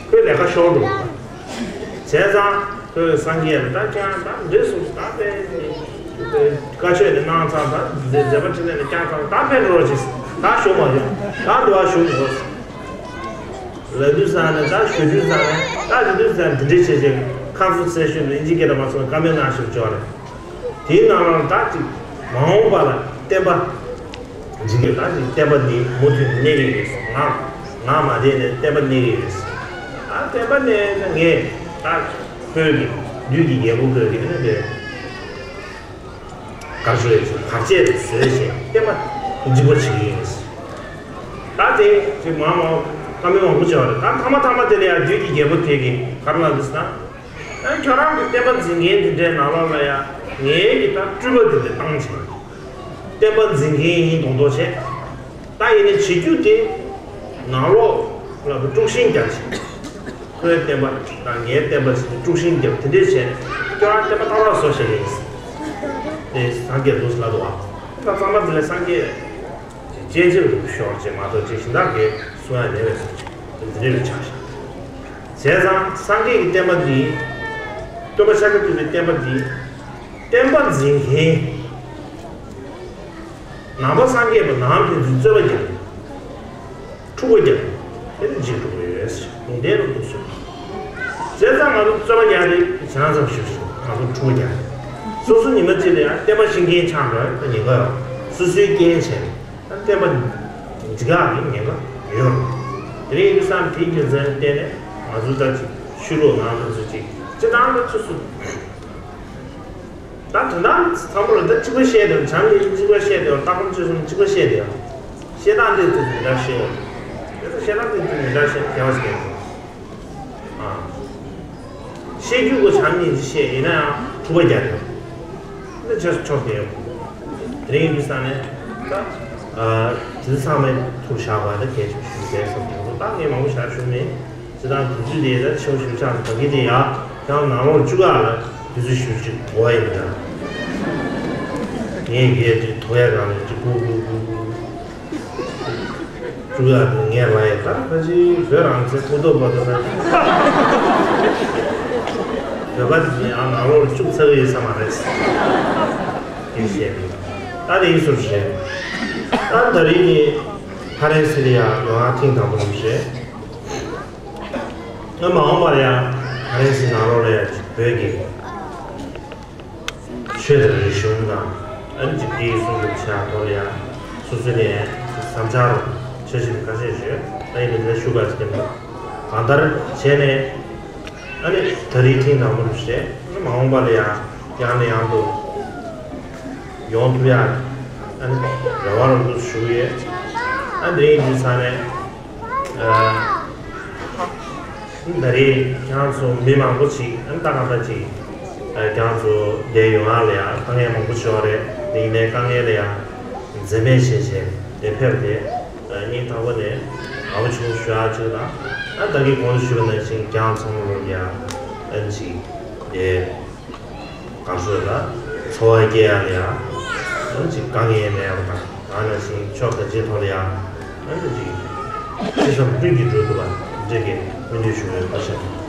ཁོའི་ལས་ཀ་ཤོར་འགྲོ། བྱས་ཙང་ཁོས་སངས་རྒྱས་ལ་ད་ཀྱང་ད་འདྲེ་སོང་ད་པས་བཀའ་ཆོས་ནི་གནང་ཚར། ད་མཛད་པ་འཕྲིན་ལས་ནི་བསྐྱངས་ཚར། ད་ཕེབས་རོགས་བྱེད། ད་བཞུགས་མ་ཡོང་། ད་འགྲོ་བ་བཞུགས་དགོས། ལབ་དུས་ཙང་ནས་ད་ཞུ་དུས་ཙང་ནས་ད་དེ་དུས་ཙང་འདི་འདྲའི་བྱས་བྱས་ཁ་ཚུར་གསལ་ཞུ་ནས་ཨིན་ཇི་སྐད་དུ་མ་སོང་བཀའ་མོལ་གནང་ཞིག་འབྱོར་རེད། དེའི་ནང་ལ་ད་ཅིག་མ་འོངས་པ་ལ་བསྟན་པ་འཇིག་གི་ད་ཅིག་བསྟན་པ་འདི་མུ་མཐུད་གནས་ཀྱི་ཡོད་ང་ང་མ་བསྡད་ནས་བསྟན་པ་གནས་ཀྱི་ཡོད། ད་བསྟན་པ་གནས་ན་ངས་ད་བོད་ཀྱི་བདུད་ཀྱི་རྒྱལ་པོ་བོད་ཀྱི་ཨ་ནི་དེ། དཀར་ཕྱོགས་ཡོད་ཚད་བར་ཆད་དུ་བཟོས་བྱས་བསྟན་པ་འཇིག་པ་བྱེད་ཀྱི་ཡིན། ད་དེ་ཅིག་མང་མང་བཀའ་མོལ་མང་པོ་བྱས་པ་རེད། ད་མཐའ་མ་མཐའ་མ་དེ་ལ་ཡང་བདུད་ཀྱི་རྒྱལ་པོ་དེ་གིས་ག་རེ་ལབ་འདུག་ཟེར་ན། ཨ་ཁྱོད་རང་གི་བསྟན་པ་འཛིན་མཁན་དེ་འདྲའི་ནང་ལོགས་ལ་ཡང་ངའི་གི་ད་སྤྲུལ་པ་དེ་འདྲ་བཏང་བྱས་བསྟན་པ་འཛིན་མཁན་ཡིན་མདོག་མདོག་བྱས། ད་ཡིན་ནའི་བྱེད་རྒྱུ་དེ་ནང་ལོགས་ལ་དཀྲུག་ཤིང་རྒྱག་བྱས། ཁོའི་བསྟན་པ་དང་ངའི་བསྟན་པ་ཟེར་ནས་དཀྲུག་ཤིང་རྒྱབ་དེ་འདྲས་བྱས་ནས་ཁྱོད་རང་བསྟན་པ་ཏག་ཏག་བཟོ་བྱས་ཡིན། དེ་སངས་རྒྱས་འདུག་ལབ་འདུག་བ། ད་གཙང་མ་འདི་ལ་སངས་རྒྱས་སྤྱན་ཆབ་ཏུ་ཤོར་བྱས་མ་གཏོགས་ཅིག་གཞན་དག་གིས་གསུང་ཡ་མེད་པས་སོ། དེ་འདྲས་ཆགས་ཤག་བྱས་ཙང་སངས་རྒྱས་ཀྱི་བསྟན་པ་འདི་སྟོན་པ་ཤཱཀྱ་ཐུབ་པའི་བསྟན་པ་འདི་བསྟན་པ་འཛིན་མཁན་ནང་པ་སངས་རྒྱས་པ་ནང་ཕན་ཚུན་རྩོད་པ་རྒྱག་འཁྲུག་པ་རྒྱག་དེ་ནི་འཇིགས་འགྲོ་གི་ཡོད་ཟེར་ལུང་བསྟན་རུ་འདུག་གསུངས། བྱས་ཙང་ང་ཚོ་རྩོད་པ་རྒྱག་དེ་བྱས་ཙང་ཞུ་ཞུ་ང་ཚོ་འཁྲུག་པ་རྒྱག་སོ་སོ་ཉི་མ་གཅིག་ལ་ཡང་བསྟན་པ་ཤེས་མཁན་ཆགས་འགྲོ་ཡང་ཉེན་ཁ་ཡོད། སོ་སོའི་རྐྱེན་བྱས་ནས་ད་བསྟན་པ་འཇིག་ཡག་གི་ཉེན་ཁ་ཡོད། དེ་རིང་ཡིན་དུས་ཙང་དེའི་རྒྱུ་མཚན་བརྟེན་ནས་ང་ཚོ་ད་ཅིག་ཆོས་ལུགས་ནང་ལ་ཚོ་ཅིག་སྤྱི་བཏང་ལ་ཚོ་སུ། ད་དོན་དག་ཚང་མ་ལ་ད་གཅིག་པ་བཤད་དེ་བྱམས་ལ་གཅིག་པ་བཤད་དེ་ལྟ་སྒོམ་སྤྱོད་གསུམ་གཅིག་པ་བཤད་དེ་བཤད་སྟངས་དེ་ཚོ་མི་འདྲ་བཤད་ཡོད། དེ་ཚོ་བཤད་སྟངས་དེ་ཚོ་མི་འདྲ་བཤད་ཁྱད་པར་ཞིག་ཡོད། ཨ། བཤད་རྒྱུ་གོ་བྱམས་སྙིང་རྗེ་བཤད་ཡིན་ན་ཡང་འཁྲུག་པ་རྒྱག་ཡོད། འདི་ཆ་ཆོག་དེ་ཡོད། དེ་རིང་འདི་ས་ནས་ད་ཨ་དེ་ཚང་མའི་ཐུགས་བཞག་པ་ད་གལ་ཆེན་པོ་ཞིག་རེད་བསམ་གྱི་འདུག་ད་ངས་མང་པོ་བཞག་ཞུ་མེད། ཅི་ལྟར་དུས་ཚོད་དེ་ད་ཆེ་བ་ཞུ་ཆགས་ད་གི་དེ་ཡ་ཁྱང་ནང་ལོགས་བཅུ་ག་ལ་དུས་ཚོད་ཞུ་ཅིག་གོ་ཡིན་འདྲ། ངས་ཡས་ཅིག་དོ་ཡ་གང་ལ་ཅིག་གུ་གུ་གུ་གུ་བཅུ་ག་དུ་ངས་ལ་ཡ་ད་ཕ་ཅི་བོད་རང་ཚེ་ཕུ་ཏོ་པ་ཏོ་ད་བོད་པ་དེ་ཡང་ནང་ལོགས་བཅུག་ཚར་གི་ཡོད་ས་མ་རེད། ཡིན་ཞེས་ད་དེ་ཡིན་སུ་རེད། ད་ད་རིང་ནི་ཕ་རན་སི་ལ་ཡ་ཡོང་ཨ་ཐེངས་དང་པོ་རེད། ང་མ་འོངས་པར་ཡང་ཕ་རན་སི་ནང་ལོགས་ལ་ཡང་བོད་ཀྱི་ཆོས་དང་རིག་གཞུང་དང་ཨ་ནི་འཇིག་རྟེན་སྲུང་སྐྱོབ་བྱ་ཐོག་ལ་ཡང་སོ་སོ་ནས་བསམ་འཆར་འཆར་གཞི་འཁར་བཤད་བྱོས། ཨ་ནི་མི་ཚེ་ཤུགས་དགའ་ཅིག་ལེན་པ་གང་ལྟར་བྱས་ནས་ཨ་ནི་ད་རིང་ཐེངས་དང་པོ་རེད། ཨ་ནི་མ་འོངས་པ་ལ་ཡང་ཡང་ནས་ཡང་དུ་ཡོང་ཐུབ་ཡ་ཨ་ནི་རེ་བ་རུ་ཞུ་གི་ཡོད། ཨ་ནི་དེ་ཡིན་དུས་ས་ནས། ཨ། ད་རེས་ཁྱེད་ཚོ་མི་མང་པོ་ཅིག་ཨ་ནི་ད་ག་འདྲ་ཅིག་ཨ་ཁྱེད་ཚོ་འདིར་ཡོང་ཡག་ལ་ཡང་དཀའ་ངལ་མང་པོ་ཞིག་ཡོད་རེད། དེ་ཡིན་ནའི་དཀའ་ངལ་ལ་ཡང་འཛེམ་མེད་བྱས་བྱས་འདིར་ཕེབས་ཏེ་ཨ་སྙིང་ཐག་པ་ནས་དགའ་པོ་བྱུང་ཞུ་ཡག་ཅིག་དང་། ཨ་ད་གིན་གོང་དུ་ཞུས་པ་ནང་བཞིན་ཁྱེད་ཚང་མ་ལོ་ཡང་ཨ་ནི་ཅིག་འདིར། དགའ་ཤོས་ལ་འཚོ་བ་སྐྱེལ་ཡག་ལ་ཡང་ཨ་ནི་ཅིག་དཀའ་ངལ་མེད་པ་དང་། ད་ནང་བཞིན་ཕྱོགས་ག་ཅིའི་ཐོག་ལ་ཡང་ཨ་ནི་ཅིག་ ཅི་བསམ་སྤྲུལ་གྱིས་འགྲུབ་ཐུབ་པ་འདྲ་གི་སྨོན་འདུན་ཞུ་བའི་བཀའ་ཤག